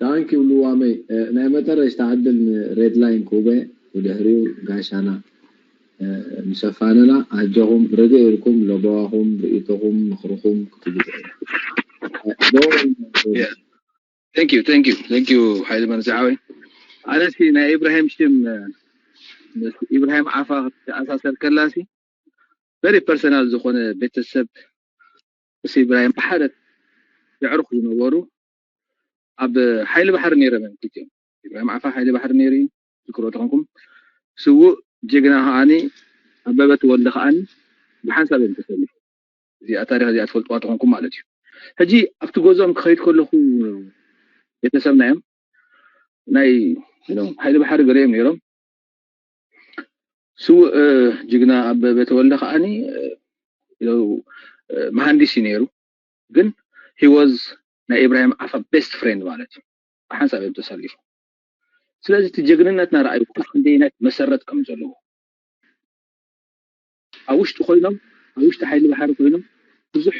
Thank you ልዋመይ። ናይ መጠረሽታ ዕድል ንሬድላይን ኩበ፣ ብድሕሪኡ ጋሻና ምስ ኣፋነና ኣጆኹም ርግእ ኢልኩም ለበዋኹም፣ ርእይቶኹም፣ ምኽርኹም ክትህቡ ትኽእሉ። Thank you, thank you, thank you ሓይሊ መንዝዓወይ። ኣነሲ ናይ ኢብራሂም ሽም ኢብራሂም ዓፋ ክትኣሳሰር ከላሲ very personal ዝኾነ ቤተሰብ ምስ ኢብራሂም ብሓደ የዕሩኽ ዝነበሩ ኣብ ሓይሊ ባሕሪ ነይሮም እዮም ክልቲኦም። ኢብራሂም ዓፋ ሓይሊ ባሕሪ ነይሩ እዩ ዝክሮ ተኾንኩም። ስዉእ ጀግና ከዓኒ ኣበበ ተወልደ ከዓኒ ብሓንሳብ እዮም ተሰሊፎም። እዚኣ ታሪኽ እዚኣ ትፈልጥዋ ተኾንኩም ማለት እዩ። ሕጂ ኣብቲ ገዝኦም ክኸይድ ከለኹ ቤተሰብና እዮም ናይ ሓይሊ ባሕሪ ገለ እዮም ነይሮም። ስዉእ ጅግና ኣበበ ተወልደ ከዓኒ መሃንዲስ እዩ ነይሩ፣ ግን he was ናይ ኢብራሂም ዓፋ best friend ማለት እዩ። ብሓንሳብ እዮም ተሰሊፎም። ስለዚ እቲ ጀግንነትና ረኣዩ ክሳብ ክንደየናይ መሰረት ከም ዘለዎ ኣብ ውሽጢ ኮይኖም ኣብ ውሽጢ ሓይሊ ባሕሪ ኮይኖም ብዙሕ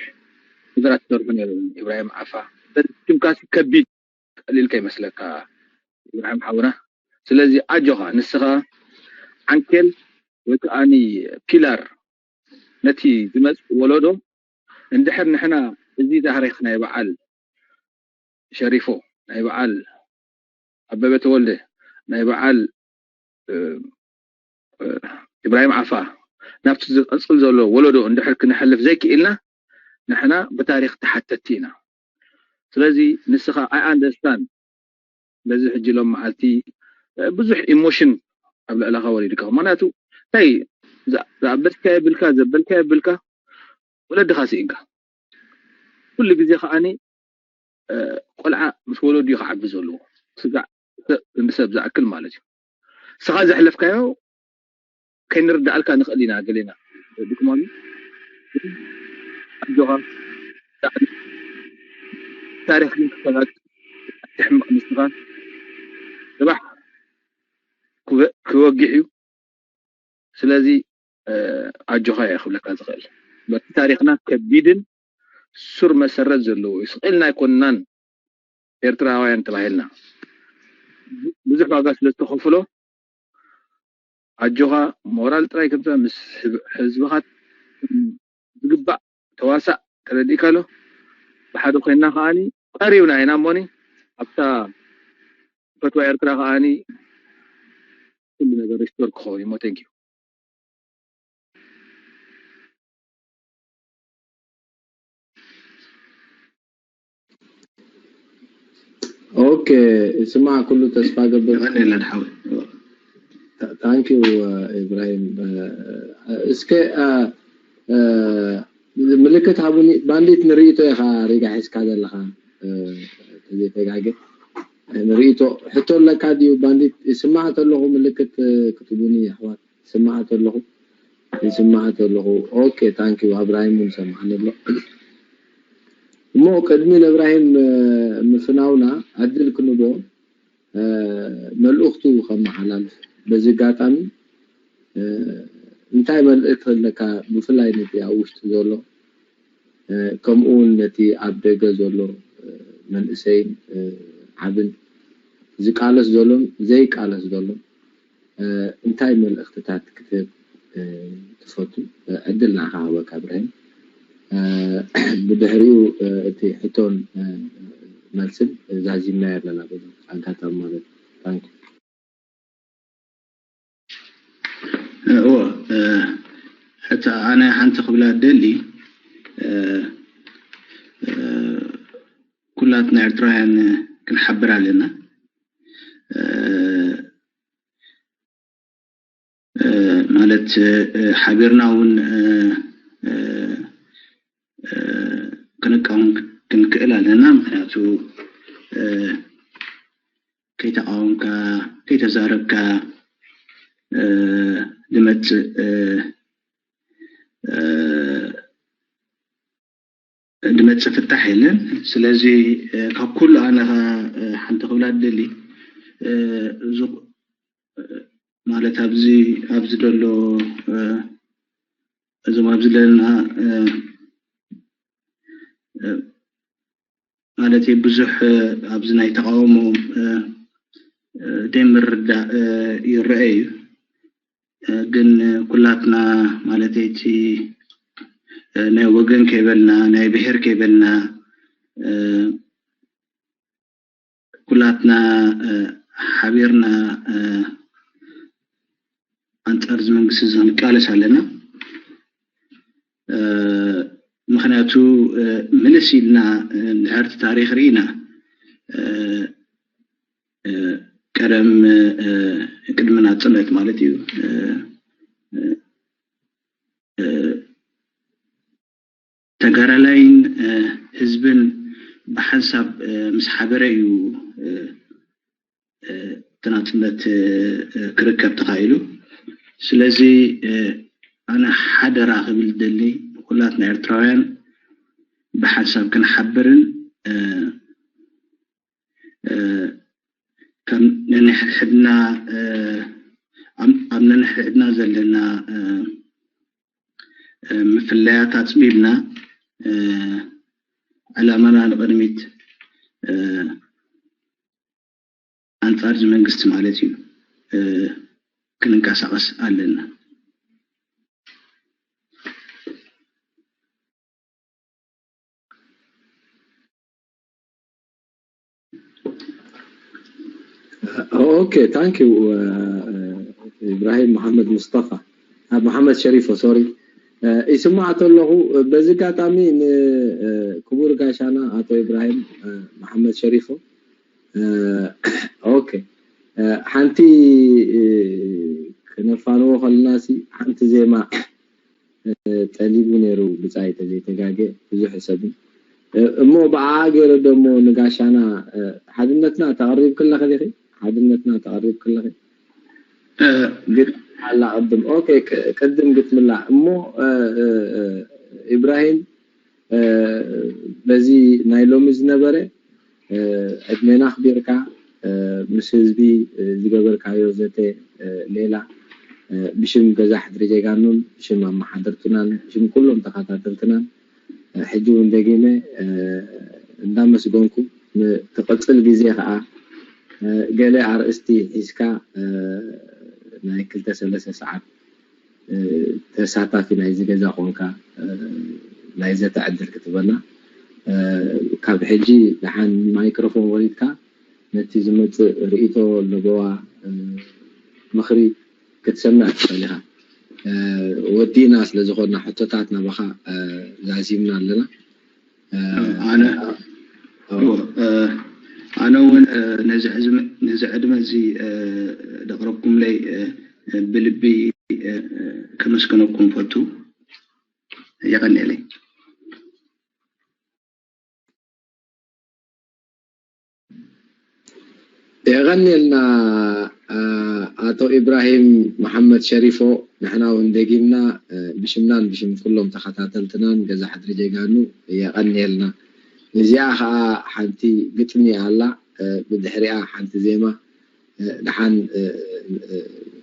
ነገራት ይሰርሑ ነይሮም። ኢብራሂም ዓፋ በዚ ሽምካሲ ከቢድ ቀሊል ከይመስለካ ኢብራሂም ሓውና። ስለዚ ኣጆኻ ንስኻ ዓንኬል ወይ ከዓኒ ፒላር ነቲ ዝመጽእ ወለዶ እንድሕር ንሕና እዚ ታሪኽ ናይ በዓል ሸሪፎ ናይ በዓል ኣበበ ተወልደ ናይ በዓል ኢብራሂም ዓፋ ናብቲ ዝቐፅል ዘሎ ወለዶ እንድሕር ክነሕልፍ ዘይክኢልና ንሕና ብታሪክ ተሓተቲ ኢና። ስለዚ ንስኻ I understand በዚ ሕጂ ሎም መዓልቲ ብዙሕ ኢሞሽን ኣብ ልዕለኻ ወሪድካ ምክንያቱ እንታይ ዝኣበስካ የብልካ ዘበልካ የብልካ ወለድኻ ስኢንካ ኩሉ ግዜ ከዓኒ ቆልዓ ምስ ወለዱ እዩ ክዓቢ ዘለዎ ስጋዕ ክንዲ ሰብ ዝኣክል ማለት እዩ። ንስኻ ዘሕለፍካዮ ከይንርዳኣልካ ንኽእል ኢና ገሌና ድክሞኒ ኣጆኻ ታሪኽ ግን ክተጋግር ኣይትሕመቕ ንስኻ ጽባሕ ክወግሕ እዩ። ስለዚ ኣጆኻ እየ ክብለካ ዝኽእል በቲ ታሪኽና ከቢድን ሱር መሰረት ዘለዎ እዩ። ስቕ ኢልና ኣይኮንናን ኤርትራውያን ተባሂልና ብዙሕ ዋጋ ስለ ዝተኸፍሎ ኣጆኻ ሞራል ጥራይ ከምዛ ምስ ህዝብኻ ዝግባእ ተዋሳእ ተረዲእካ ኣሎ። ብሓደ ኮይንና ከዓኒ ቀሪብና ኢና እሞኒ ኣብታ ፈትዋ ኤርትራ ከዓኒ ኩሉ ነገር ሪስቶር ክኸውን እሞ thank you። Okay ስማዕ ኩሉ ተስፋ ገብር። የቐንየልና ሓወይ። Thank you ኢብራሂም። እስከ ምልክት ሃቡኒ ባንዲት ንርእይቶ ኢኻ ሪጋ ሒዝካ ዘለኻ ተዘይተጋገ ንርእይቶ ሕቶ ኣለካ ድዩ ባንዲት ይስማዕ ተለኹ ምልክት ክትቡኒ ኣሕዋት ይስማዕ ተለኹ ይስማዕ ተለኹ okay thank you ኣብራሂም እውን ሰማዕኒ ኣሎ እሞ ቅድሚ ንእብራሂም ምፍናውና ዕድል ክንቦ መልእኽቱ ከመሓላልፍ በዚ ኣጋጣሚ እንታይ መልእኽቲ ኣለካ ብፍላይ ነቲ ኣብ ውሽጢ ዘሎ ከምኡ እውን ነቲ ኣብ ደገ ዘሎ መንእሰይን ዓብን ዝቃለስ ዘሎን ዘይቃለስ ዘሎን እንታይ መልእኽትታት ክትህብ ትፈቱ ዕድል ንዓኻ ክህበካ እብራሂም ብድሕሪኡ እቲ ሕቶን መልስን ዛዚምናዮ ኣለና ኣጋጣሚ ማለት እዩ እዎ ሕቶ ኣነ ሓንቲ ክብላ ደሊ ኩላትና ኤርትራውያን ክንሓብር ኣለና ማለት ሓቢርና እውን ክንቃወም ክንክእል ኣለና ምክንያቱ ከይተቃወምካ ከይተዛረብካ ዝመፅእ ዝመፅእ ፍታሕ የለን ስለዚ ካብ ኩሉ ኣነ ሓንቲ ክብላ ደሊ ማለት ኣብዚ ኣብዚ ዘሎ እዞም ኣብዚ ዘለና ማለት ብዙሕ ኣብዚ ናይ ተቃውሞ ደምርዳእ ይረአ እዩ። ግን ኩላትና ማለት እቲ ናይ ወገን ከይበልና ናይ ብሔር ከይበልና ኩላትና ሓቢርና ኣንጻር እዚ መንግስቲ እዚ ክንቃለስ ኣለና። ምክንያቱ ምልስ ኢልና ድሕርቲ ታሪክ ርኢና ቀደም ቅድሚ ናጽነት ማለት እዩ ተጋዳላይን ህዝብን ብሓንሳብ ምስ ሓበረ እዩ እቲ ናጽነት ክርከብ ተኻኢሉ። ስለዚ ኣነ ሓደራ ክብል ደሊ ኩላትና ኤርትራውያን ብሓንሳብ ክንሓብርን ከም ነንሕድሕድና ኣብ ነንሕድሕድና ዘለና ምፍለያት ኣጽቢብና ዕላማና ንቕድሚት ኣንጻር እዚ መንግስቲ ማለት እዩ ክንንቀሳቐስ ኣለና። Okay, thank you ኢብራሂም መሓመድ ሙስጠፋ መሓመድ ሸሪፎ፣ ሶሪ። ይስማዕ ተለኹ። በዚ ኣጋጣሚ ንክቡር ጋሻና ኣቶ ኢብራሂም መሓመድ ሸሪፎ፣ okay፣ ሓንቲ ክነፋንዎ ከለናሲ ሓንቲ ዜማ ጠሊቡ ነይሩ ብጻይ ተዘይተጋገ ብዙሕ ሰብን እሞ ብኣ ገይረ ደሞ ንጋሻና ሓድነትና ተቐሪብ ክለኸ ዲኺ ሓድነትና ተቐሪብ ክለኸ ግን ኣላ ቅድም okay ቅድም ግጥምላ እሞ ኢብራሂም በዚ ናይ ሎሚ ዝነበረ ዕድሜና ኣኽቢርካ ምስ ህዝቢ ዝገበርካዮ ዘተ ሌላ ብሽም ገዛ ሕድሪ ጀጋኑን ብሽም ኣመሓደርትናን ብሽም ኩሎም ተኸታተልትናን ሕጂ እውን ደጊመ እንዳመስገንኩ ንትቕፅል ግዜ ከዓ ገለ ኣርእስቲ ሒዝካ ናይ ክልተ ሰለስተ ሰዓት ተሳታፊ ናይዚ ገዛ ኮንካ ናይ ዘተ ዕድል ክትበና ካብ ሕጂ ደሓን ማይክሮፎን ወሪድካ ነቲ ዝመፅእ ርእይቶ ለበዋ ምኽሪ ክትሰምዕ ትኽእል ኢኻ። ወዲእና ስለ ዝኾንና ሕቶታት ናባኻ ዛዚምና ኣለና። ኣነ ኣነ እውን ነዚ ዕድመ እዚ ዘቕረብኩምለይ ብልቢ ከመስግነኩም ፈቱ። የቐንየለይ። የቐንየልና ኣቶ ኢብራሂም መሓመድ ሸሪፎ። ንሕና እውን ደጊምና ብሽምናን ብሽም ኩሎም ተኸታተልትናን ገዛ ሕድሪ ጀጋኑ የቐንየልና። እዚኣ ከዓ ሓንቲ ግጥሚ ኣላ፣ ብድሕሪኣ ሓንቲ ዜማ። ደሓን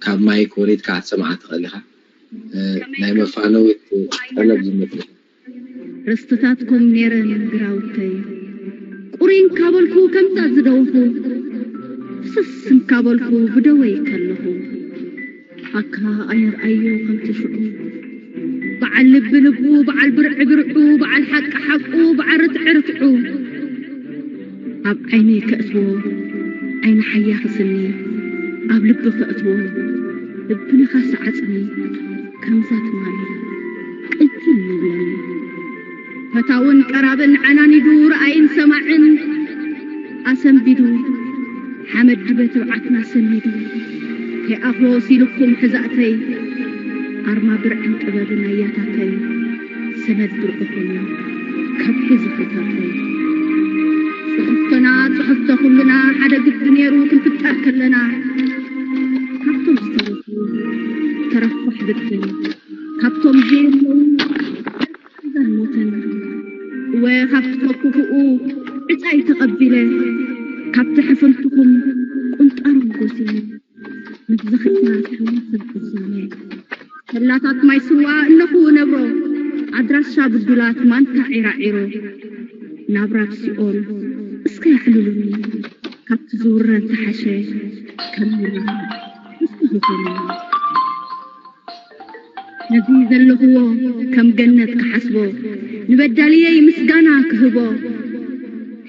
ካብ ማይክ ወሪድካ ክትሰምዓ ትኽእል ኢኻ። ናይ መፋነዊት ጠለብ ዝመጽእ። ርስትታትኩም ኔረን ግራውተይ ቁሪን ካበልኩ ከምዛ ዝደወኹ ፍስስ እንካበልኩ ብደወይ ከለኹ ኣካ ኣየርኣዮ ከምቲ ሽዑ በዓል ልቢ ልቡ በዓል ብርዒ ብርዑ በዓል ሓቂ ሓቁ በዓል ርትዒ ርትዑ ኣብ ዓይነይ ከእትዎ ዓይኒ ሓያኺ ስኒ ኣብ ልቢ ከእትዎ ልቢ ነኻሲ ዓጽሚ ከምዛ ትማሊ ቅይም ይብለኒ ፈታውን ቀራብን ዓናኒዱ ረኣይን ሰማዕን ኣሰንቢዱ ሓመድ ድበ ትብዓትና ሰኒዱ ከይኣፍሮ ሲልኩም ሕዛእተይ ኣርማ ብርዕን ጥበብን ኣያታተይ ሰነድ ብርዕኹም ከብሒ ዝኽርታተይ ጽሕፍቶና ጽሕፍቶ ኩልና ሓደ ግዲ ነይሩ ክንፍጠር ከለና ካብቶም ዝተረፉ ተረፋሕ ብትን ካብቶም ዘየለዉ ዛን ሞተን እወ ካብ ትፈኩ ብኡ ዕጻይ ተቐቢለ ካብቲ ሕፍንትኹም ቁንጣሮም ጎሲነ ንብዝኽታ ተሓዋስብ ፍጻሜ ፈላታት ማይ ስዋ እነኹ ነብሮ ኣድራሻ ብዱላት ማንታ ዒራዒሮ ናብራ ኣብ ሲኦል እስከ የዕልሉኒ፣ ካብቲ ዝውረድ ዝሓሸ ከም ምብራቕ እስከ ህቡኒ። ነዚ ዘለኽዎ ከም ገነት ክሓስቦ፣ ንበዳልየይ ምስጋና ክህቦ፣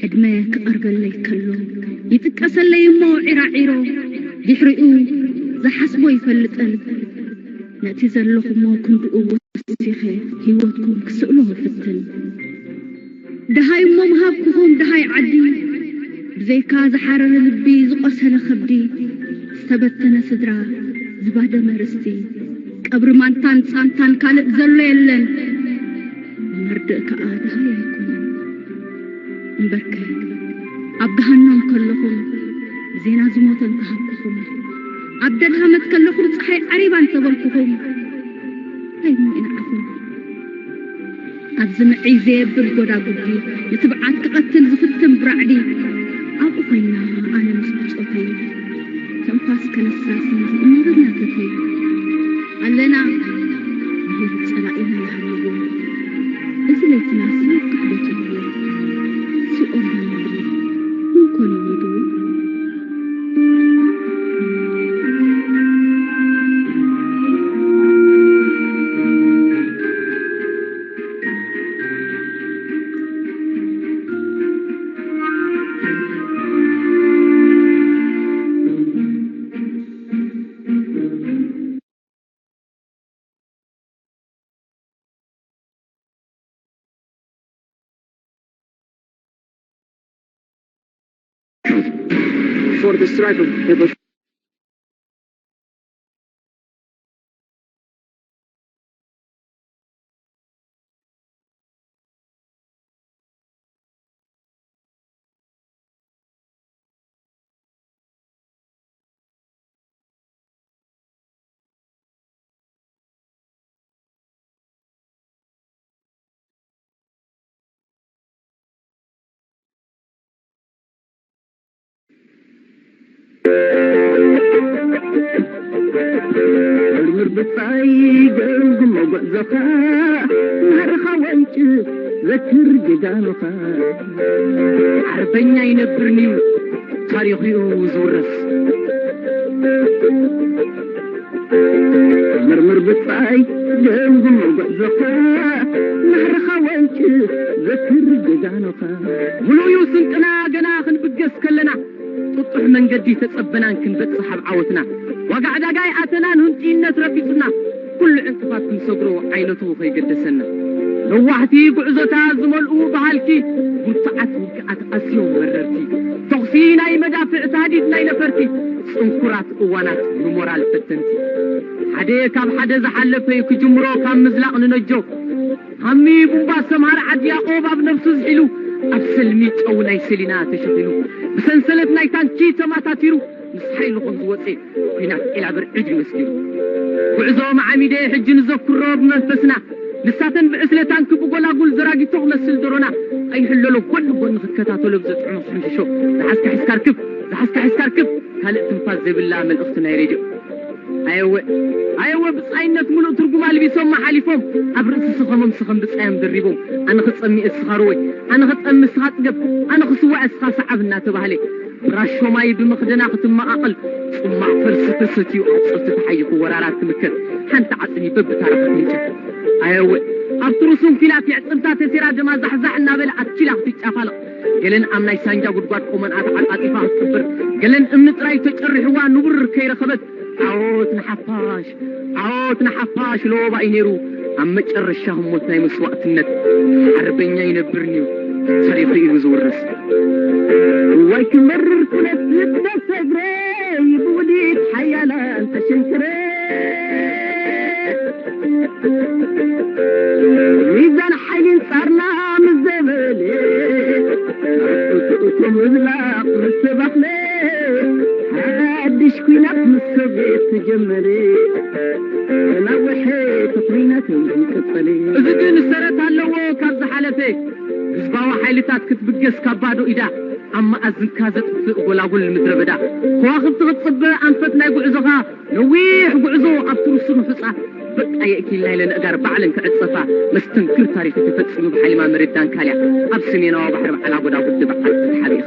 ዕድመ ክቐርበለይ ከሎ፣ ይጥቀሰለይ እሞ ዒራዒሮ፣ ድሕሪኡ ዝሓስቦ ይፈልጥን። ነቲ ዘለኹሞ ክንድኡ ወሲኸ፣ ህይወትኩም ክስእሎ እፍትን። ደሃይ እሞ ምሃብኩኹም ደሃይ ዓዲ፣ ብዘይካ ዝሓረረ ልቢ፣ ዝቖሰለ ከብዲ፣ ዝተበተነ ስድራ፣ ዝባደመ ርስቲ፣ ቀብሪ ማንታን ጻንታን ካልእ ዘሎ የለን። መርድእ ከኣ ደሃይ ኣይኮነን። እምበርከ ኣብ ገሃነም ከለኹም ዜና ዝሞተ እንተሃብኩኹም፣ ኣብ ደድሃመት ከለኹም ጸሓይ ዓሪባ እንተበልኩኹም፣ እንታይ እሞ ይንዓኹም? ኣብዚ ምዕይ ዘየብል ጎዳጉዲ፣ ንትብዓት ክቐትል ዝፍትን ብራዕዲ፣ ኣብኡ ኮይና ኣነ ምስ ብጾተይ፣ ትንፋስ ከነሳሲ እናበልና ተተይ ኣለና። ምሂር ጸላኢና ይሃልዎ፣ እዚ ለይትና ስዉር ክሕደት እዩ። ሲኦል ዳና እንኮን ይውድዎ። For the struggle, ምርምር ብጻይ ገምግሞ ጉዕዞኻ፣ ናህርኻ ወንጭፍ ዘክር ጀጋኑኻ። ሓርበኛ ይነብርን'ዩ ታሪኹ'ዩ ዝውረስ። ምርምር ብጻይ ገምግሞ ጉዕዞኻ፣ ናህርኻ ወንጭፍ ዘክር ጀጋኑኻ። ምሉእ'ዩ ስንቅና ገና ክንብገስ ከለና፣ ጥጡሕ መንገዲ ተጸበናን ክንበጽሕ ኣብ ዓወትና። ዋጋ ዕዳጋ ኣይኣተናን ህንጥይነት ረቢጹና። ኩሉ ዕንቅፋት ክንሰግሮ ዓይነቱ ከይገደሰና። ነዋሕቲ ጉዕዞታት ዝመልኡ ብሃልኪ፣ ብርቱዓት ውግኣት ኣዝዮም መረርቲ። ተኹሲ ናይ መዳፍዕ ታህዲድ ናይ ነፈርቲ፣ ጽንኩራት እዋናት ንሞራል ፈተንቲ። ሓደ ካብ ሓደ ዝሓለፈ እዩ ክጅምሮ ካብ ምዝላቕ ንነጆ። ሃሚ ቡምባ ሰምሃር ዓዲ ያቆብ ኣብ ነብሱ ዝሒሉ፣ ኣብ ሰልሚ ጨው ናይ ሰሊና ተሸኺሉ፣ ብሰንሰለት ናይ ታንኪ ተማታቲሩ፣ ምስ ሓይሉ ከም ዝወፀ ኲናት ዒላብር ዕድሪ መስኪሩ። ጉዕዞ መዓሚደ ሕጂ ንዘክሮ ብመንፈስና፣ ንሳተን ብዕስለ ታንኪ ብጎላጉል ዘራጊቶ ክመስል ደሮና፣ ኣይሕለሎ ጎኒ ጎኒ ክከታተሎ ብዘጥዕሞ ሕንፍሾ፣ ዝሓዝካ ሒዝካ ርክብ፣ ዝሓዝካ ሒዝካ ርክብ፣ ካልእ ትንፋስ ዘይብላ መልእኽቲ ናይ ሬድዮ። ኣየወ፣ ኣየወ ብጻይነት ምሉእ ትርጉም ኣልቢሶም ሓሊፎም፣ ኣብ ርእሲ ስኸሞም ስኸም ብጻዮም ደሪቦም፣ ኣነ ክጸሚ እስኻ ርወይ፣ ኣነ ክጠሚ እስኻ ጽገብ፣ ኣነ ክስዋዕ እስኻ ሰዓብ እናተባህለ፣ ብራሾ ማይ ብመኽደና ክትመቓቐል፣ ጽማቕ ፈልሲ ተሰትዩ ኣብ ጸፍቲ ተሓይኹ ወራራት ክምከት፣ ሓንቲ ዓጽሚ በብታራ ክትምንጨት። ኣየወ፣ ኣብ ትሩሱን ኲናት የዕጽምታ ተሴራ ደማ ዛሕዛሕ እናበለ ኣኪላ ክትጫፋለቕ፣ ገለን ኣብ ናይ ሳንጃ ጉድጓድ ቆመንኣ ተዓጻጺፋ ክትቅብር፣ ገለን እምኒ ጥራይ ተጨሪሕዋ ንቡር ከይረኸበት፣ ዓወት ንሓፋሽ፣ ዓወት ንሓፋሽ ለወባ እዩ ነይሩ። ኣብ መጨረሻ ህሞት ናይ መስዋእትነት ሓርበኛ ይነብርን'ዩ፣ ታሪኹ እዩ ዝውረስ። እዋይ ክመርር ኩነት ስደት እግረይ ብውዲት ሓያላን ተሸንክረ። ሚዛን ሓይሊ ኣንጻርና ምስ ዘበለ፣ እቱ ምዝላቕ ምስ ተባኽለ፣ ሓድሽ ኲናት ምስ ሶቪየት ተጀመረ። ነዊሕ እቲ ኲናት ይቕጽል። እዚ ግን ሰረት ኣለዎ ካብ ዝሓለፈ። ህዝባዊ ሓይልታት ክትብገስ ካብ ባዶ ኢዳ፣ ኣብ መኣዝንካ ዘጥፍእ ጎላጉል ምድረ በዳ። ከዋኽብቲ ክትጽበ ኣንፈት ናይ ጉዕዞኻ፣ ነዊሕ ጉዕዞ ኣብ ትሩሱን ሑጻ። በቃ የእኪልና ኢለን ኣእጋር ባዕለን ክዕጸፋ፣ መስተንክር ታሪኽ ተፈጺሙ ብሓሊማ መሬት ዳንካልያ ኣብ ሰሜናዊ ባሕሪ በዓል ኣጎዳ ጉዲ በዓል ተሓቢእኻ።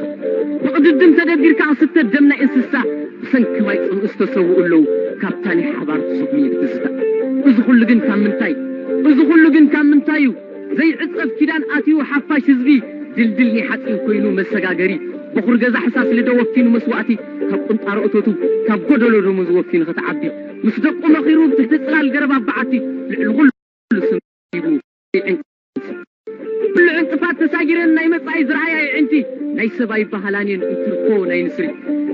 ብቕድድም ተደቢርካ ክስተ ደም ናይ እንስሳ፣ ብሰንኪ ማይ ጽምኢ ዝተሰውኡ ኣለዉ፣ ካብታ ናይ ሓባር ስጉሚ ብትዝታ። እዚ ኹሉ ግን ካብ ምንታይ? እዚ ኹሉ ግን ካብ ምንታይ እዩ? ዘይዕጸፍ ኪዳን ኣትዩ ሓፋሽ ህዝቢ፣ ድልድል ናይ ሓጺን ኮይኑ መሰጋገሪ፣ በኹር ገዛ ሕሳስ ልደ ወፊኑ መስዋእቲ፣ ካብ ቁንጣሮ እቶቱ፣ ካብ ጎደሎ ደሞዝ ወፊኑ ክትዓቢ፣ ምስ ደቁ መኺሩ ብትሕቲ ጽላል ገረብ ኣብ በዓቲ፣ ልዕሊ ኩሉ ስም ሂቡ ይዕንቅፍ። ኩሉ ዕንቅፋት ተሳጊረን ናይ መጻኢ ዝረኣያ የዕንቲ፣ ናይ ሰብ ኣይበሃላን እየን እንትርፎ ናይ ንስሪ።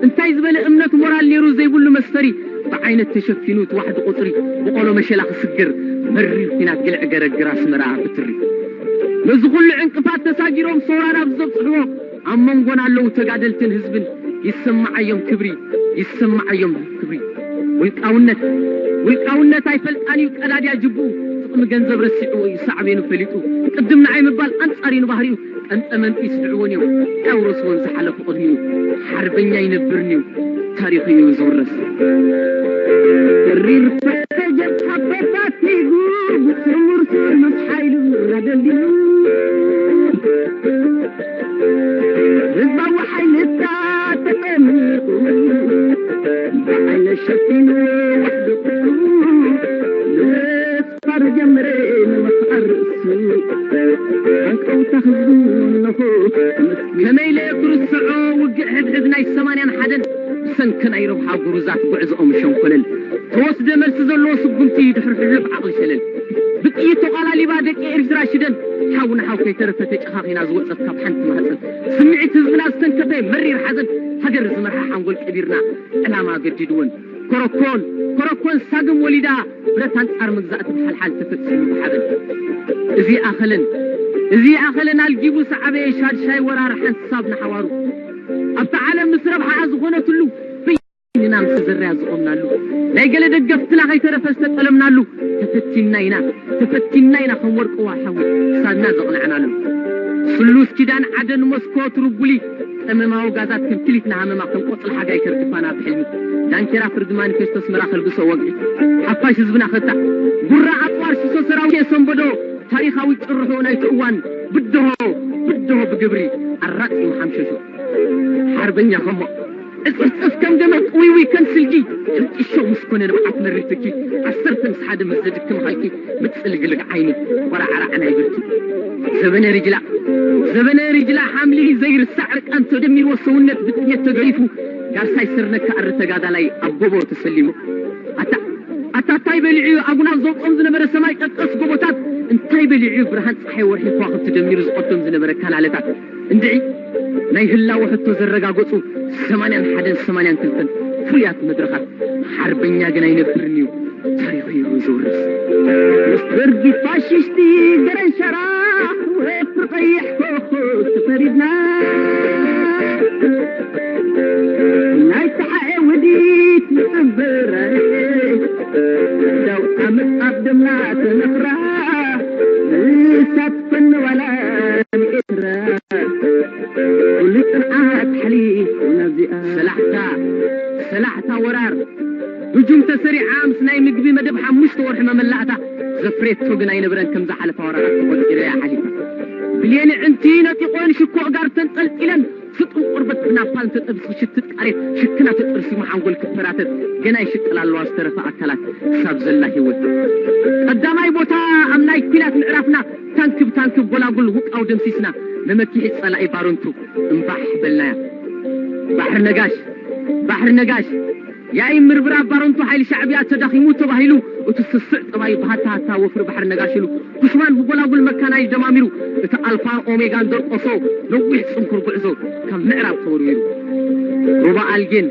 እንታይ ዝበለ እምነት ሞራል ነይሩ ዘይብሉ መስፈሪ፣ ብዓይነት ተሸፊኑ እቲ ዋሕዲ ቁጽሪ፣ ብቆሎ መሸላ ክስግር፣ መሪር ኲናት ግልዕ ገረግር ኣስመራ ብትሪ። ነዚ ኩሉ ዕንቅፋት ተሳጊሮም ሰውራ ናብ ዘብጽሕዎ፣ ኣብ መንጎና ኣለዉ ተጋደልትን ህዝብን፣ ይሰማዓዮም ክብሪ፣ ይሰማዓዮም ክብሪ። ውልቃውነት፣ ውልቃውነት ኣይፈልጣን እዩ ቀዳድያ ጅቡኡ፣ ጥቕሚ ገንዘብ ረሲዕዎ እዩ ሳዕቤኑ ፈሊጡ። ቅድም ንዓይ ምባል ኣንጻር እዩ ንባህሪኡ፣ ቀንጠ መንጢ ይስድዕዎን እዮም፣ ኣውረስዎን ዝሓለፉ ቅድሚኡ። ሓርበኛ ይነብርን እዩ፣ ታሪኹ እዩ ዝውረስ። ተሪር ፈተጀት ሓበታቲጉ፣ ብስሙር ስሙስ ሓይሉ ኣደልዲሉ። ህዝባዊ ሓይልታት ተጠሚቑ፣ ብዓይነ ሸፊኑ ዋሕዲ ቁርሱ፣ ንስፋር ጀምረ ንምኽኣር ርእሱ፣ ሃንቀውታ ህዝቡ እነሆ ተመስጊኑ። ከመይ ኢለ ክርስዖ ውግእ ሕድሕድ ናይ ሰማንያን ሓደን፣ ብሰንኪ ናይ ረብሓ ጉሩዛት ጉዕዞኦም ሸንኮለል፣ ተወስደ መልሲ ዘለዎ ስጉምቲ ድሕሪ ሕሉፍ ዓቕሊ ሸለል። ብጥይት ተቓላሊባ ደቂ ኤርትራ ሽደን፣ ሓው ንሓው ከይተረፈ ተጨኻኺና ዝወጸት ካብ ሓንቲ ማህጸን። ስምዒት ህዝብና ዝተንከፈ መሪር ሓዘን፣ ሃገር ዝመርሓ ሓንጎል ቀቢርና ዕላማ ገዲድወን። ኮረኮን፣ ኮረኮን ሳግም ወሊዳ፣ ብረት ኣንጻር ምግዛእ ትብሓልሓል ተፈጺሙ ብሓበን። እዚ ኣኸለን፣ እዚ ኣኸለን ኣልጊቡ ሰዓበየ ሻድሻይ ወራር ሓንሳብ ንሓዋሩ። ኣብታ ዓለም ምስ ረብሓኣ ዝኾነትሉ፣ በይንና ምስ ዘርያ ዝቖምናሉ፣ ናይ ገለ ደገፍትና ከይተረፈ ዝተጠለምናሉ፣ ተፈቲንና ኢና፣ ተፈቲንና ኢና ከም ወርቂ ዋሓዊ ክሳድና ዘቕናዕናሉ። ስሉስ ኪዳን ዓደን ሞስኮ ትርጉሊ፣ ቀመማዊ ጋዛት ከም ክሊት ንሃመማ ከም ቆጽሊ ሓጋይ ከርግፋና ብሕልሚ። ዳንኬራ ፍርዲ ማኒፌስቶ ኣስመራ ከልግሶ ወግዒ። ሓፋሽ ህዝብና ከታዕ። ጉራ ኣጽዋር ሽሶ ሰራዊት የሰንበዶ። ታሪኻዊ ጭርሖ ናይቲ እዋን። ብድሆ፣ ብድሆ ብግብሪ ኣራጺሙ ሓምሸሾ። ሓርበኛ ከሞ ዕጽፍጽፍ ከም ገመድ ጥውይውይ ከም ስልጊ። ሕንጢሾ ምስ ኮነ ንብዓት መሪር ትኪ። ዓሰርተ ምስ ሓደ ምስ ዘድክም ሃልኪ። ምጽልግልግ ዓይኒ፣ ቆራዕራዕ ናይ ብርኪ። ዘበነ ሪጅላ፣ ዘበነ ሪጅላ ሓምሊ ዘይርሳዕ ዕርቃን ተደሚርዎ ሰውነት ብጥሜት ተገሪፉ፣ ጋርሳይ ስርነካ ኣሪ ተጋዳላይ ኣብ ጎቦ ተሰሊሙ። ኣታ፣ ኣታ ታይ በሊዑ ኣጉናፍ ዘውጾም ዝነበረ ሰማይ ቀጥቀስ ጎቦታት፣ እንታይ በሊዑ ብርሃን ጸሓይ ወርሒ ከዋኽብቲ ደሚሩ ዝቐዶም ዝነበረ ካናለታት። እንድዒ ናይ ህላወ ሕቶ ዘረጋገጹ ሰማንያን ሓደን ሰማንያን ክልተን ፍሉያት መድረኻት። ሓርበኛ ግን ኣይነብርን እዩ፣ ታሪኹ እዩ ዝውርስ። ምስ ደርጊ ፋሽስቲ ገረንሸራ ወፍሪ ቀይሕ ኮኾብ ተፈሪድና። ናይ ተሓኤ ውዲት ንጽንብረ ዳው ኣመጻብ ደምና ተነኽራ። ንሳት ፈነዋላ ንኤርትራ። ኩሉ ጽንዓት ሓሊፉ ናብዚኣ። ሰላሕታ፣ ሰላሕታ ወራር ብጁም ተሰሪዓ ምስ ናይ ምግቢ መደብ ሓሙሽተ ወርሒ መመላእታ ዘፍሬቶ ግን ኣይነበረን። ከም ዝሓለፋ ወራራት ተቖጺረ እያ ሓሊፋ። ብልየን ዕንቲ ነጢቖን ሽኮ ጋር ተንጠልጢለን ስጡም ቆርበት ብናፓልም ተጠብሱ ሽትት ቃሬት ሽክና ተጠርሲሙ ሓንጎል ክፈራተት ገና ይሽቅላ ኣለዋ ዝተረፈ ኣካላት ክሳብ ዘላ ህይወት። ቀዳማይ ቦታ ኣብ ናይ ኲናት ምዕራፍና ታንክ ብታንክ ጎላጉል ውቃው ደምሲስና መመኪሒ ጸላኢ ባረንቱ እምባሕ በልናያ። ባሕሪ ነጋሽ፣ ባሕሪ ነጋሽ፣ ያኢ ምርብራብ ባረንቱ ሓይሊ ሻዕብያ ተዳኺሙ ተባሂሉ፣ እቲ ስስዕ ጠባይ ብሃታ ሃታ ወፍሪ ባሕሪ ነጋሽ ኢሉ፣ ኩሽማን ብጎላጉል መካናይዝ ደማሚሩ፣ እቲ ኣልፋን ኦሜጋን ደርቆሶ ነዊሕ ጽንኩር ጉዕዞ ካብ ምዕራብ ተወርዊሩ። ሩባ ኣልጌን፣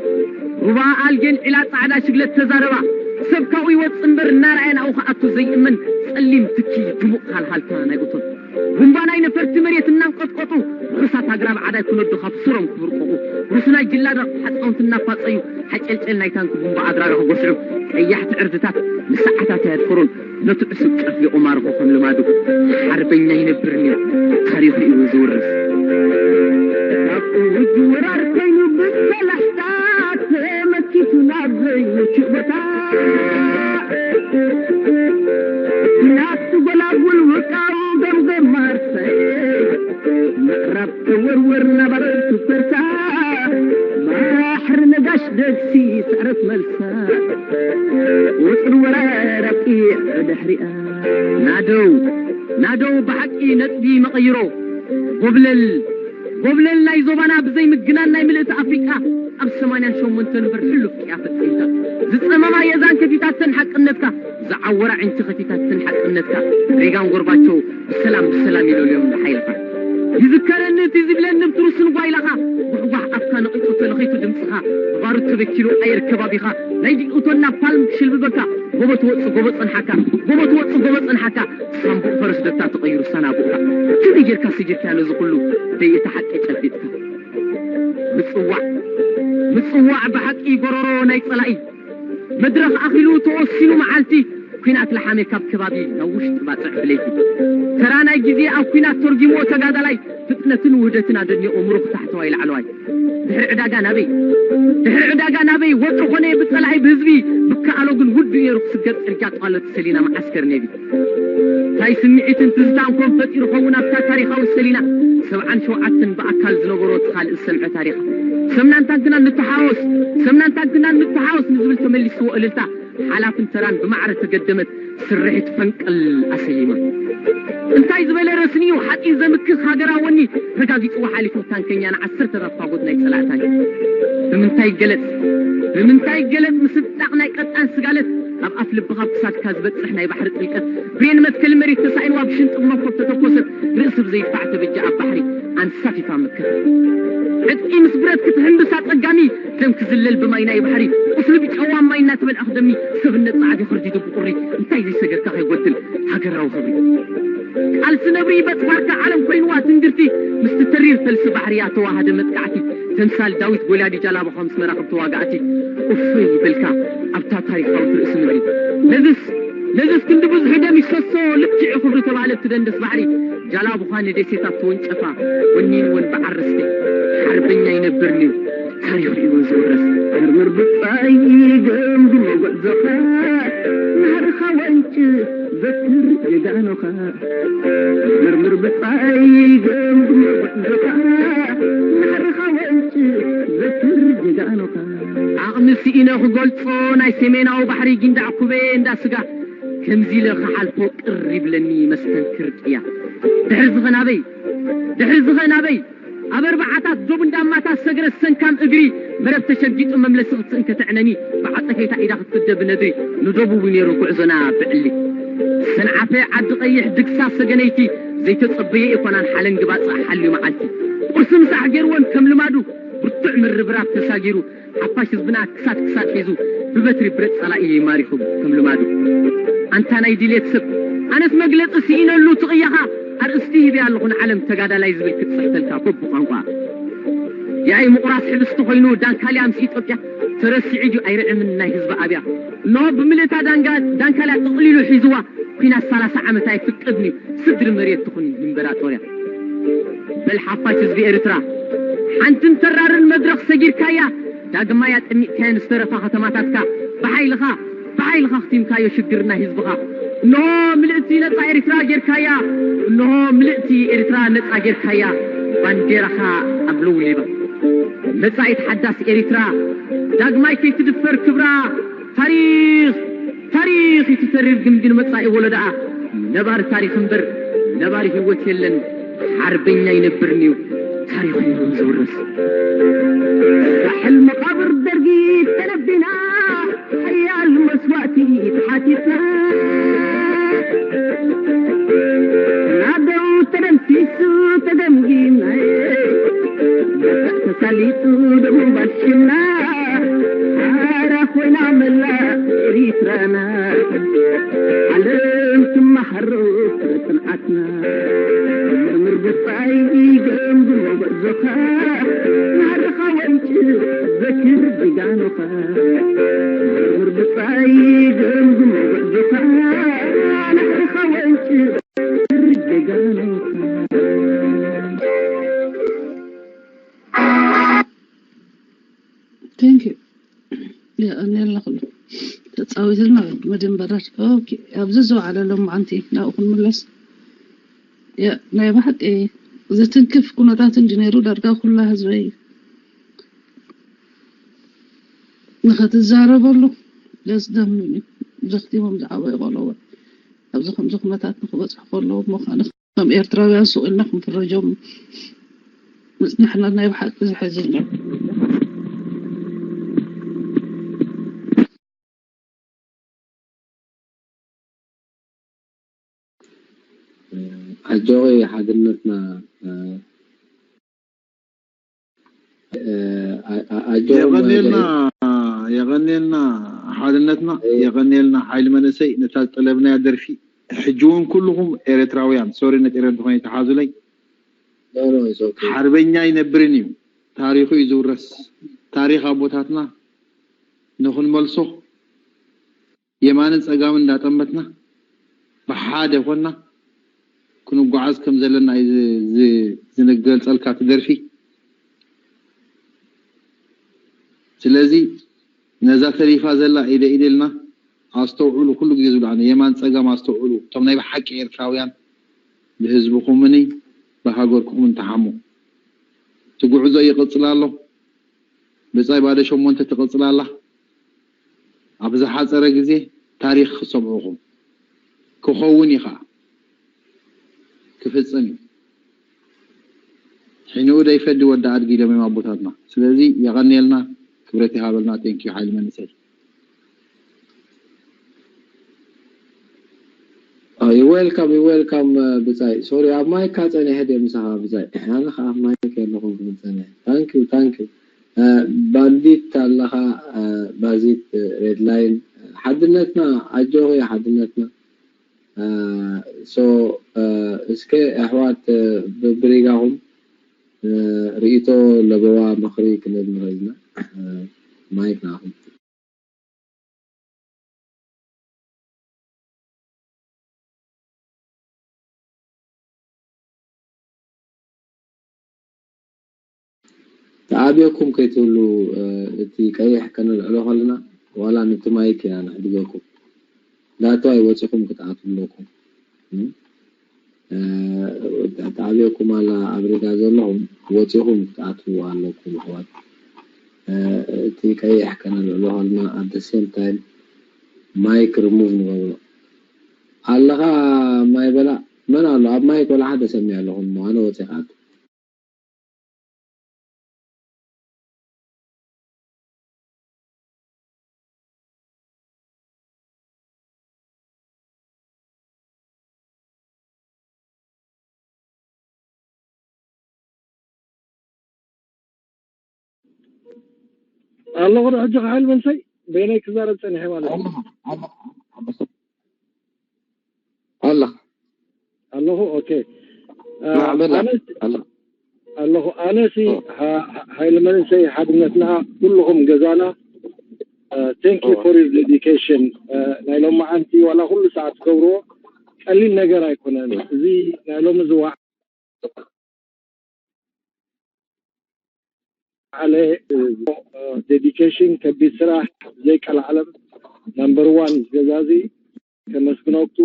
ሩባ ኣልጌን ዒላ ጻዕዳ ሽግለት ተዛረባ፣ ሰብ ካብኡ ይወጽእ እምበር እናረኣየ ናብኡ ክኣቱ ዘይእመን ጸሊም ትኪ ድሙቕ ሃልሃልታ ናይ እቶን። ቡምባ ናይ ነፈርቲ መሬት እናንቀጥቀጡ፣ ርሑሳት ኣግራብ ዓዳይ ክነዱ ካብ ሱሮም ክብርቅቑ፣ ርሱናይ ጅላዳ ሓጻውንቲ እናፋጸዩ፣ ሓጨልጨል ናይ ታንኪ ቡምባ ኣድራሪ ክጎስዑ፣ ቀያሕቲ ዕርድታት ንሰዓታት ኣየድፈሩን፣ ነቲ ዕሱብ ጨፍሊቑ ማርኹ ከም ልማዱ። ሓርበኛ ይነብር ነይሩ፣ ታሪኹ እዩ ዝውርስ። ካብ ውጅ ወራር ኮይኑ ብሰላሕታ ተመኪቱ ናብ ዘይምቹእ ቦታ። ደግሲ ስዕረት መልሳ፣ ውጥር ወረ ረቂዕ ብድሕሪኣ። ናደው፣ ናደው ብሓቂ ነጥቢ መቐይሮ። ጎብለል፣ ጎብለል ናይ ዞባና ብዘይ ምግናን ናይ ምልእቲ ኣፍሪቃ ኣብ ሰማንያን ሸሞንተን እምበር ሕሉፍ ቅያ ፈጺምካ። ዝጸመማ የዛን ከፊታተን ሓቅነትካ፣ ዝዓወራ ዕንቲ ከፊታተን ሓቅነትካ። ሬጋን ጎርባቸው ብሰላም ብሰላም ይለልዮም ንሓይልኻ። ይዝከረኒ እቲ ዝብለኒ ብትሩስን ጓይላኻ፣ ጓሕጓሕ ኣፍካ ነቒጹ ተለኺቱ ድምጽኻ፣ ብባሩድ ተበኪሉ ኣየር ከባቢኻ፣ ናይ ዲኡቶን ናፓልም ክሽልብበካ፣ ጎቦ ትወጽእ ጎቦ ጸንሓካ፣ ጎቦ ትወጽእ ጎቦ ጸንሓካ፣ ሳምቡእ ፈረስ ደታ ተቐይሩ ሳናቡእካ። ከመይ ጌርካ ሰጊርካዮ ነዚ ኩሉ ደይ እቲ ሓቂ ጨቢጥካ? ምጽዋዕ፣ ምጽዋዕ ብሓቂ ጎረሮ ናይ ጸላኢ። መድረኽ ኣኺሉ ተወሲኑ መዓልቲ፣ ኲናት ለሓመ ካብ ከባቢ ናብ ውሽጢ ባጽዕ ብለይቲ። ተራ ናይ ግዜ ኣብ ኲናት ተርጊምዎ ተጋዳላይ፣ ፍጥነትን ውህደትን ኣደኒቑ ምሩኽ ታሕተዋይ ላዕለዋይ። ድሕሪ ዕዳጋ ናበይ? ድሕሪ ዕዳጋ ናበይ? ወጥሪ ኾነ ብጸላኢ ብህዝቢ፣ ብከኣሎ ግን ውዱእ ነይሩ ክስገር ጽርግያ ጧለት ሰሊና መዓስከር ኔቪ። እንታይ ስምዒትን ትዝታን ኮን ፈጢሩ ኸውን ኣብታ ታሪኻዊ ሰሊና? ሰብዓን ሸውዓተን ብኣካል ዝነበሮ እቲ ካልእ ዝሰምዐ ታሪኽ። ሰምናን ታንክናን ንተሓወስ፣ ሰምናን ታንክናን ንተሓወስ ንዝብል ተመሊስዎ እልልታ ሓላፍን ተራን ብማዕረ ተገደመት ስርሒት ፈንቅል ኣሰይማ። እንታይ ዝበለ ረስኒዩ ሓጢን ዘምክኽ ሃገራዊ ወኒ ረጋጊጽዎ ሓሊፉ ታንከኛ ንዓሰርተ ፋጎት ናይ ጸላእታኒ። ብምንታይ ገለጽ፣ ብምንታይ ገለጽ ምስጣቕ ናይ ቀጣን ስጋለት ኣብ ኣፍ ልብኻ ክሳድካ ዝበጽሕ ናይ ባሕሪ ጥልቀት ብሬን መትከል መሬት ተሳኢንዋ ብሽንጥብ መንኮብ ተተኮሰት ርእሲ ብዘይድፋዕ ተበጃ ኣብ ባሕሪ ኣንሳፊፋ መከተ። ዕጥቂ ምስ ብረት ክትሕምብስ ኣጸጋሚ ደም ክዝለል ብማይ ናይ ባሕሪ ቁስሊ ብጨዋ ማይ እናተበልዐ ክደሚ ሰብነት ጻዕዲ ክርዲዱ ብቁሪ እንታይ ዘይሰገርካ ከይጎድል ሃገራዊ ክብሪ። ቃልሲ ነብሪ በጽፋርካ ዓለም ኮይንዋ ትንግርቲ ምስቲ ተሪር ፈልሲ ባሕርያ ተዋሃደ መጥቃዕቲ ተምሳል ዳዊት ጎልያድ ጃላባኻ ምስ መራኽብ ተዋጋእቲ እፎይ ይበልካ ኣብታ ታሪኻዊት ርእሲ ምድሪ። ነዝስ ነዝስ ክንዲ ብዙሕ ደም ይሰሶ ልክዕ ክብሪ ተባህለ እትደንደስ ባሕሪ ጃላቡኻ ንደሴታት ተወንጨፋ ወኒንወን ብዓርስቲ ሓርበኛ ይነብርኒ ታሪኹ እዩ ዝውረስ። ምርምር ብጻይ ገምግሞ ጉዕዞኻ ናህርኻ ወንጭ ዘክር ጀጋኑኻ። ምርምር ብጻይ ገምግሞ ጉዕዞኻ ናህርኻ ወንጭ ዘክር ጀጋኑኻ። ዓቕሚ ስኢነ ክገልጾ ናይ ሰሜናዊ ባሕሪ ጊንዳዕ ኩበየ እንዳ ስጋ ከምዚ ኢለ ክሓልፎ ቅር ይብለኒ መስተንክር ቅያ። ድሕሪ ዝኸ ናበይ? ድሕሪ ዝኸ ናበይ? ኣብ ኣርባዓታት ዶብ እንዳማታት ሰግረ ሰንካም እግሪ መረብ ተሸጊጡ መምለሲ ክትስእን ከተዕነኒ ብዓጸፌታ ኢዳ ክትፍደ ብነድሪ ንደቡብ ነይሩ ጉዕዞና ብዕሊ። ሰንዓፈ ዓዲ ቀይሕ ድግሳ ሰገነይቲ ዘይተጸበየ ኢኮናን ሓለንጊ ባጽዕ ሓልዩ መዓልቲ ቁርሲ ምሳሕ ገይርወን ከም ልማዱ ብርቱዕ ምርብራብ ተሳጊሩ ሓፋሽ ህዝብና ክሳድ ክሳድ ሒዙ ብበትሪ ብረት ጸላኢ ማሪኹ ከም ልማዱ። ኣንታ ናይ ድሌት ሰብ ኣነስ መግለጺ ስኢነሉ ትቕያኻ ኣርእስቲ ሂበያ ኣለኹ ንዓለም ተጋዳላይ ዝብል ክትጽሕተልካ በብቋንቋ። ያኢ ምቑራስ ሕብስቲ ኮይኑ ዳንካልያ ምስ ኢትዮጵያ ተረሲዑ ድዩ ኣይርዕምን ናይ ህዝቢ ኣብያ። እነሆ ብምልእታ ዳንጋ ዳንካልያ ጠቕሊሉ ሒዝዋ ኲናት ሰላሳ ዓመት ኣይፍቀድን እዩ ስድሪ መሬት ትኹን ኢምበራጦርያ። በል ሓፋሽ ህዝቢ ኤርትራ ሓንትን ተራርን መድረኽ ሰጊርካያ ዳግማይ ኣጠሚቕካየን ዝተረፋ ከተማታትካ ብሓይልኻ ብሓይልኻ ኣኽቲምካዮ ሽግር ናይ ህዝብኻ። እንሆ ምልእቲ ነጻ ኤርትራ ጌርካያ። እንሆ ምልእቲ ኤርትራ ነጻ ጌርካያ። ባንዴራኻ ኣብ ለውሊባ መጻኢት ሓዳስ ኤርትራ ዳግማይ ከይትድፈር ክብራ ታሪኽ ታሪኽ እቲ ተሪር ግምቢ ንመጻኢ ወለዶኣ ነባሪ ታሪኽ እምበር ነባሪ ህይወት የለን። ሓርበኛ ይነብርንዩ ታሪኹ እዩ ዝውረስ። ሳሕል መቓብር ደርጊ ተነቢና ሓያል መስዋእቲ ተሓቲትና ናደው ተደምሲሱ ተገምጊምና ተሳሊጡ ደቡብ ኣልሽና ሓራ ኮይና መላ ኤሪትራና ዓለም ትመሃሮ ፍረ ጽንዓትና ምርምር ብጻይ ገምግሞ ጉዕዞኻ ናርኻ ወንጭ ዘክር ጀጋኑኻ ምርምር ብጻይ ገምግሞ ጉዕዞኻ ናርኻ ወንጭ ዘክር ጀጋኑኻ Thank you. የቐንየልና ኩሉ ተፃዊትና መድን በራድ ኦኬ። ኣብዚ ዝወዓለ ሎማዓንቲ ናብኡ ክንምለስ። ያ ናይ ብሓቂ ዘትንክፍ ኩነታት እንዲ ነይሩ ዳርጋ ኩላ ህዝበይ ንኸትዛረበሉ ዘስደምም እዩ። ዘኽቲሞም ዝዓበዩ ቆለወ ኣብዚ ከምዚ ኩነታት ንክበፅሑ ከለዉ እሞ ከኣ ከም ኤርትራውያን ሱቕ ኢልና ክንፍረጆም ምጽናሕና ናይ ብሓቂ ዘሕዝን እዩ። ኣጆኺ ሓድነትና ኣጆ የቐኔልና የቐኔልና ሓድነትና የቐኔልና ሓይሊ መንእሰይ ነታ ዝጠለብናያ ደርፊ ሕጂ እውን ኩልኹም ኤረትራውያን ሶሪ ነጢረ እንተኾነ ተሓዙለይ ሓርበኛ ኣይነብርን እዩ ታሪኹ እዩ ዝውረስ ታሪኽ ኣቦታትና ንኽንመልሶ የማንን ጸጋምን እንዳጠመትና ብሓደ ኮና ክንጓዓዝ ከም ዘለና እዩ ዝገልጸልካ እቲ ደርፊ። ስለዚ ነዛ ተሪፋ ዘላ ኢደ ኢደ ኢልና ኣስተውዕሉ፣ ኩሉ ግዜ ዝብሉ ኣነ የማን ጸጋም ኣስተውዕሉ፣ እቶም ናይ ብሓቂ ኤርትራውያን ብህዝብኹምኒ ብሃገርኩምን ተሓሙ። እቲ ጉዕዞ ይቕጽል ኣሎ። ብጻይ ባዶ ሸሞንተ ትቕጽል ኣላ። ኣብ ዝሓጸረ ግዜ ታሪኽ ክሰምዑኹም ክኸውን እዩ ኸዓ ክፍጽም እዩ። ሕንኡ ደይፈዲ ወዲ ኣድጊ ኢሎም እዮም ኣቦታትና። ስለዚ የቐንየልና፣ ክብረት ይሃበልና። Thank you ሓይሊ መንእሰይ። You welcome, you welcome ብጻይ። ሶሪ ኣብ ማይካ ጸኒሐ ድየ ምሳኻ ብጻይ? ኣነ ኸዓ ኣብ ማይክ የለኹም ክብል ጸኒሐ። Thank you, thank you። ባንዲት ኣለኻ ባዚት ሬድላይን ሓድነትና ኣጆኺ ሓድነትና so እስከ ኣሕዋት ብብሪጋኹም ርእይቶ ለበዋ ምኽሪ ክንብል ንኽእል ኢና ማይክ ንዓኹም ተኣብየኩም ከይትብሉ እቲ ቀይሕ ከነልዕሎ ከለና ዋላ ነቲ ማይክ ኢና ነሕድገኩም ዳቶ ኣይወፂኹም ክትኣትዉ ኣለኩም ተኣብየኩም ኣላ ኣብ ሪጋ ዘለኹም ወፂኹም ክትኣትዉ ኣለኩም ኣሕዋት እቲ ቀይሕ ከነልዕሎ ከለና at the same time ማይክ remove ንገብሮ ኣለኻ ማይ በላ መን ኣሎ ኣብ ማይክ ወላ ሓደ ሰሚዕ ኣለኹም ኣነ ወፂ ክኣቱ ኣለኹ ዶ ሕጂ ክሓል መንሰይ በይነይ ክዛረብ ፀኒሐ ማለት እዩ ኣላ ኣለኹ ኦኬ ማዕበላ ኣነስ ኣላ ኣለኹ ኣነሲ ሓይሊ መንእሰይ ሓድነትና ኩልኹም ገዛና thank you for your dedication ናይ ሎማዓንቲ ዋላ ኩሉ ሰዓት ትገብርዎ ቀሊል ነገር ኣይኮነን እዚ ናይ ሎሚ ዝዋዕ ዓለ dedication ከቢድ ስራሕ ዘይቀላዓለም number one ገዛዚ ከመስግነኩ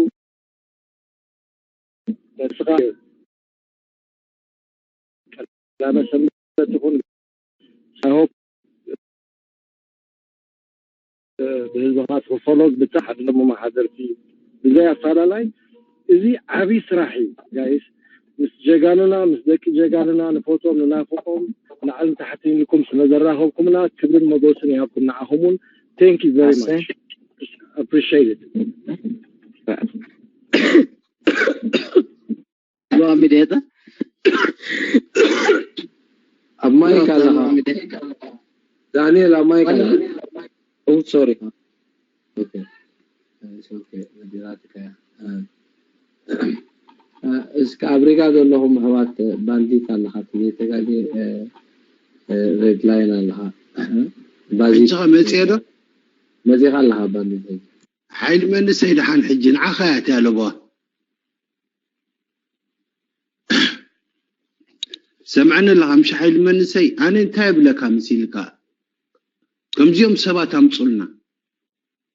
ንስኻ ቀዳመ ሰንበት ይኹን ሳሆ ብህዝብኻ ትኽፈሎ ብታ ሓደ መማሓደርቲ ብዘይ ኣፋላላይ እዚ ዓብዪ ስራሕ እዩ ጋይስ ምስ ጀጋኑና ምስ ደቂ ጀጋኑና ንፈትዎም ንናፍቆም ላዕልን ታሕትን ኢልኩም ስለዘራኸብኩምና ክብርን መጎስን ይሃብኩም ንዓኹም እውን thank you very much appreciate it ሎሚ ዴጠ ኣብ ማይክ ኣለኻ ዳንኤል ኣብ ማይክ ኣለኻ ኦ ሶሪ እስከ ኣብ ሪጋ ዘለኹም ኣሕዋት ባንዲት ኣለኻ ዘይተጋጌ ሬድ ላይን ኣለኻ ባዚ ሕጂ መፅየ ዶ መፂኻ ኣለኻ ባንዲት ሓይሊ መንእሰይ ደሓን ሕጂ ንዓኻ እያ እቲያ ለቦዋ ሰምዐኒ ኣለኻ ምሽ ሓይሊ መንእሰይ ኣነ እንታይ የብለካ መሲልካ ከምዚኦም ሰባት ኣምፁልና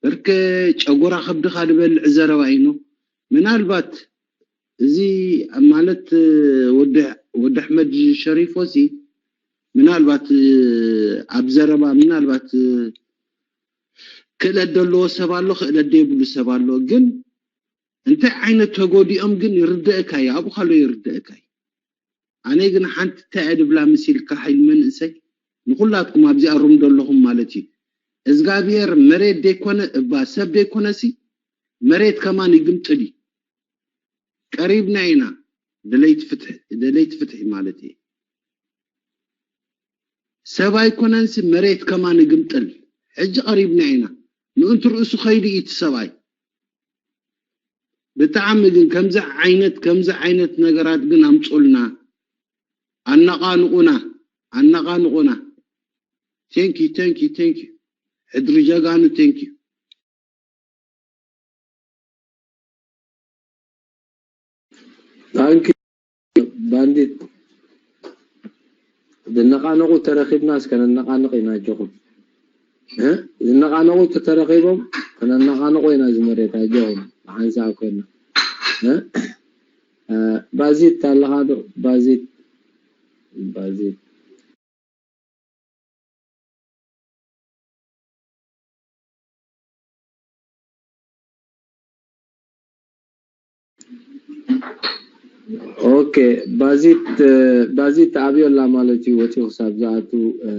በርከ ጨጎራ ከብድኻ ዝበልዕ ዘረባ ኢኖ ምናልባት እዚ ማለት ወዲ ኣሕመድ ሸሪፎ ሲ ምናልባት ኣብ ዘረባ ምናልባት ክእለት ዘለዎ ሰብ ኣሎ፣ ክእለት ዘይብሉ ሰብ ኣሎ። ግን እንታይ ዓይነት ተጎዲኦም ግን ይርደእካ እዩ፣ ኣብኡ ካሎ ይርደእካ እዩ። ኣነ ግን ሓንቲ እንታይ እየ ድብላ መሲልካ ሓይል መንእሰይ ንኹላትኩም ኣብዚኣ ሩም ዘለኹም ማለት እዩ። እዝጋብሔር መሬት ዘይኮነ እባ ሰብ ዘይኮነሲ መሬት ከማን ይግምጥል እዩ። ቀሪብና ኢና ደለይቲ ፍትሒ፣ ደለይቲ ፍትሒ ማለት እዩ። ሰብ ኣይኮነንሲ መሬት ከማን ይግምጥል። ሕጂ ቀሪብና ኢና። ምእንቲ ርእሱ ከይዱ እዩ እቲ ሰብኣይ። ብጣዕሚ ግን ከምዚ ዓይነት ከምዚ ዓይነት ነገራት ግን ኣምፁልና፣ ኣነቓንቑና፣ ኣነቓንቑና። Thank you, thank you, thank you. ሕድሪ ጀጋኑ፣ thank you። Thank you ባንዲት። ዝነቓነቑ ተረኺብናስ ከነነቓንቕ ኢና፣ ኣጆኹም። እ? ዝነቓነቑ ተተረኺቦም ከነነቓንቑ ኢና፣ እዚ መሬት ኣጆኹም። ብሓንሳብ ኮይና። እ? እ፣ ባዚት ኣለኻ ዶ? ባዚት፣ ባዚት። ኦኬ፣ ባዚት፣ ባዚት ተኣብዮ ኣላ ማለት እዩ። ወፂኡ ክሳብ ዝኣቱ፣ እ፣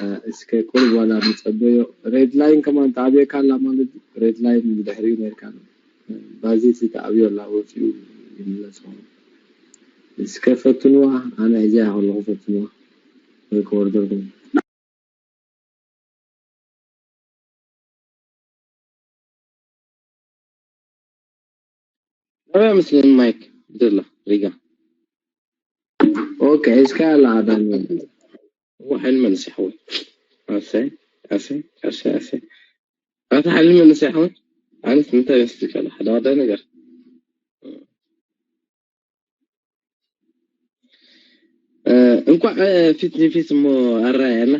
እ፣ እስከ ቁሩብ ዋላ ንፀበዮ። ሬድ ላይን ከማን ተኣብየካ ኣላ ማለት እዩ። ሬድ ላይን ብድሕሪኡ ነርካ ኣሎ። ባዚት ተኣብዮ ኣላ፣ ወፂኡ ይምለስ። እስከ ፈትንዋ፣ ኣነ ሒዘያ ከለኹ ፈትንዋ። ወይ ክወርደልኩም። ናበይ ምስልን ማይክ ደላ ሪጋ። ኦኬ፣ እስከ ኣላ ኣዳም። እዋ ሓይል መንስ ይሕወይ። ኣሰይ ኣሰይ ኣሰይ ኣሰይ። ኣታ ሓይል መንስ ይሕወይ። ኣነስ እንታይ መስልካ ኣላ ሓደ ዋዳ ነገር። እ፣ እንኳዕ፣ እ፣ ፊት ንፊት እሞ ኣረኣየና።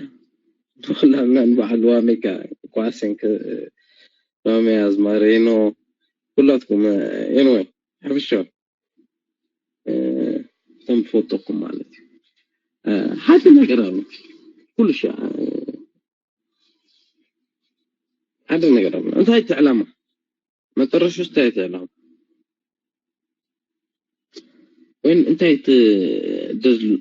ኩላና ንበዓል ዋሜካ፣ እንኳዕ ሰንክ፣ እ፣ ዋሜ ኣዝማሪኖ፣ ኩላትኩም፣ እ፣ ኤንወይ፣ ሓፈሻ፣ እ፣ እቶም ዝፈተኩም ማለት እዩ። እ፣ ሓደ ነገር ኣሎ። ኩሉ ሻ-፣ እ፣ ሓደ ነገር ኣሎ። እንታይ እቲ ዕላማ? መጠረሽታ እንታይ ኣለኹም? ወይን እንታይ ትደዝሉ?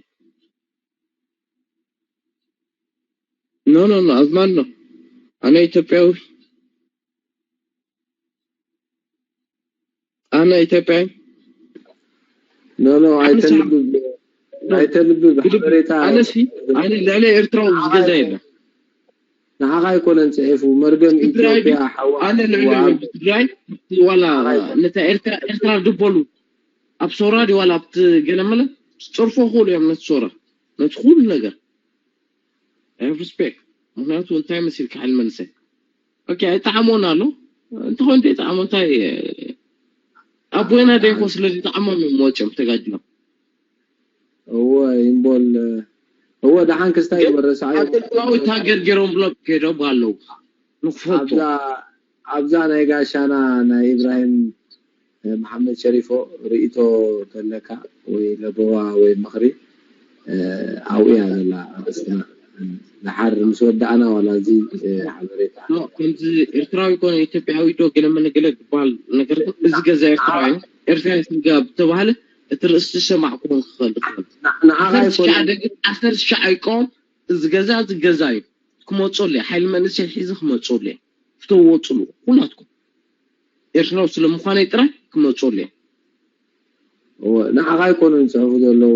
ኖ ኖ ኖ፣ ኣዝማኖ። ኣነ ኢትዮጵያዊ፣ ኣነ ኢትዮጵያዊ። ኖ ኖ፣ ኣይተንብብ፣ ኣይተንብብ። ሓበሬታ ኣነሲ ኣነ ልዕሊ ኤርትራዊ ዝገዛ የለን። ንዓኻ ኣይኮነን ጽሒፉ፣ መርገም ኢትዮጵያ ሓዋ። ኣነ ልዕሊ ትግራይ ዋላ ነታ ኤርትራ፣ ኤርትራ ድበሉ ኣብ ሶራ ድዩ ዋላ ኣብቲ ገለመለ ዝጸርፎ ክእሉ እዮም ነቲ ሶራ፣ ነቲ ኩሉ ነገር። I have respect። ምክንያቱ እንታይ መሲልካ ሓይል መንሰይ። ኦኬ፣ ኣይጠዓሞን ኣሎ። እንተኾን ዘይጠዓሞ እንታይ፣ ኣቦና ደይኮ ስለ ዘይጠዓሞም እዮም ወጺኦም ተጋድሎም። እወ፣ ይምቦል፣ እወ፣ ደሓን ክስታይ ይበረሳ። ኣገልግላዊ ታገር ገይሮም ብሎ ከይዶም ኣለዉ። ንክፈልጡ። ኣብዛ፣ ኣብዛ ናይ ጋሻና ናይ ኢብራሂም፣ እ፣ መሓመድ ሸሪፎ ርእይቶ ተለካ ወይ ለበዋ ወይ ምኽሪ፣ እ፣ ኣብኡ እያ ዘላ ኣርእስትና። እ፣ ደሓር ምስ ወዳእና ዋላ እዚ፣ እ፣ ሓበሬታ። ኖ፣ ከምዚ ኤርትራዊ ኮነ ኢትዮጵያዊ ዶ ገለ መለ ገለ ዝበሃል ነገር፣ እዚ ገዛ ኤርትራዊ፣ ኤርትራዊ ስጋ ብተባህለ እቲ ርእሲ ዝሰማዕኩዎ ክኸእል ይኽእል። ን-፣ ንዓኻ ዓሰርተ ትሽዓ ኣይኮነን። ደቂ ዓሰርተ ትሽዓ ይቆም፣ እዚ ገዛ፣ እዚ ገዛ እዩ። ክመፁ ኣለየ፣ ሓይሊ መንእሰይ ሒዙ ክመፁ ኣለየ። ፍተወፅሉ፣ ኩላትኩም። ኤርትራዊ ስለ ምዃነይ ጥራይ ክመፁ ኣለየ። እወ፣ ንዓኻ ኣይኮኑን ዝጽሕፉ ዘለዉ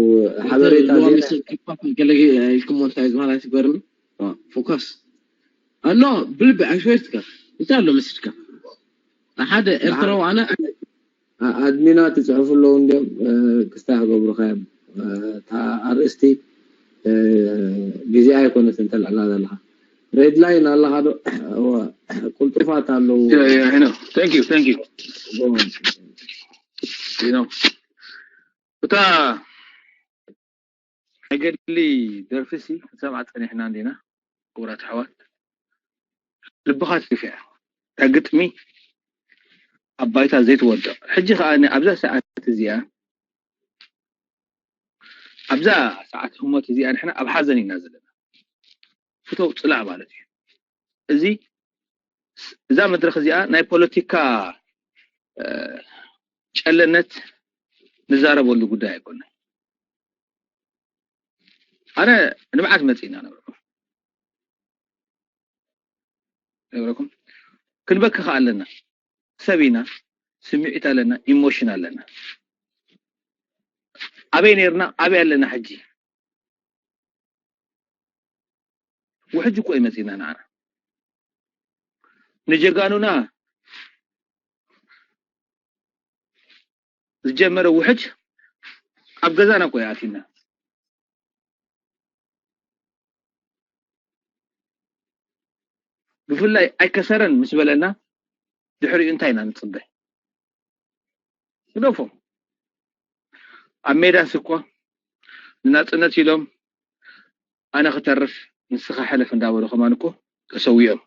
ሓበሬታ ሎሚ ዜና። ሰብ ከፋፍ ገለ ኢልኩሞ እንታይ ዝበሃል ኣይትገርሚ። ፎካስ። ኣኖ፣ ብልቢ፣ I swear to God። እንታይ ኣሎ መሲልካ? ንሓደ ኤርትራዊ ኣነ ኣ-፣ ኣድሚና ትጽሕፉ ኣለዉ እንድዮም፣ እ፣ ክስታይ ክገብሩኻ እዮም። እ፣ እታ ኣርእስቲ፣ እ፣ ግዜኣ ኣይኮነትን ተልዕላ ዘለኻ። ሬድ ላይን ኣለኻ ዶ? እወ፣ ቅልጡፋት ኣለዉ። Yeah, yeah, I know. Thank you, thank you. You know, እታ ናይ ገድሊ ደርፊ ሲ ክንሰምዓ ጸኒሕና እንዲና፣ ክቡራት ኣሕዋት። ልብኻ ትድፍያ። እታ ግጥሚ ኣብ ባይታ ዘይትወድቕ። ሕጂ ከኣ ኣብዛ ሰዓት እዚኣ፣ ኣብዛ ሰዓት ህሞት እዚኣ ንሕና ኣብ ሓዘን ኢና ዘለና። ፍተው ጽላእ ማለት እዩ። እዚ እዛ መድረኽ እዚኣ ናይ ፖለቲካ ጨለነት ንዛረበሉ ጉዳይ ኣይኮነ። ኣነ ንብዓት መፂና ነበርኩም ነበርኩም ክንበኪ ከ ኣለና። ሰብ ኢና፣ ስምዒት ኣለና፣ ኢሞሽን ኣለና። ኣበይ ነርና? ኣበይ ኣለና ሕጂ? ውሕጅ እኮ ይመፂና ንዓና። ንጀጋኑና ዝጀመረ ውሕጅ ኣብ ገዛና እኮ ይኣቲና። ብፍላይ ኣይከሰረን ምስ በለና ድሕሪኡ እንታይ ኢና ንፅበ? ግደፎም። ኣብ ሜዳስ እኮ ንናፅነት ኢሎም ኣነ ክተርፍ ንስኻ ሕለፍ እንዳበሉ ከማን እኮ ተሰዊኦም።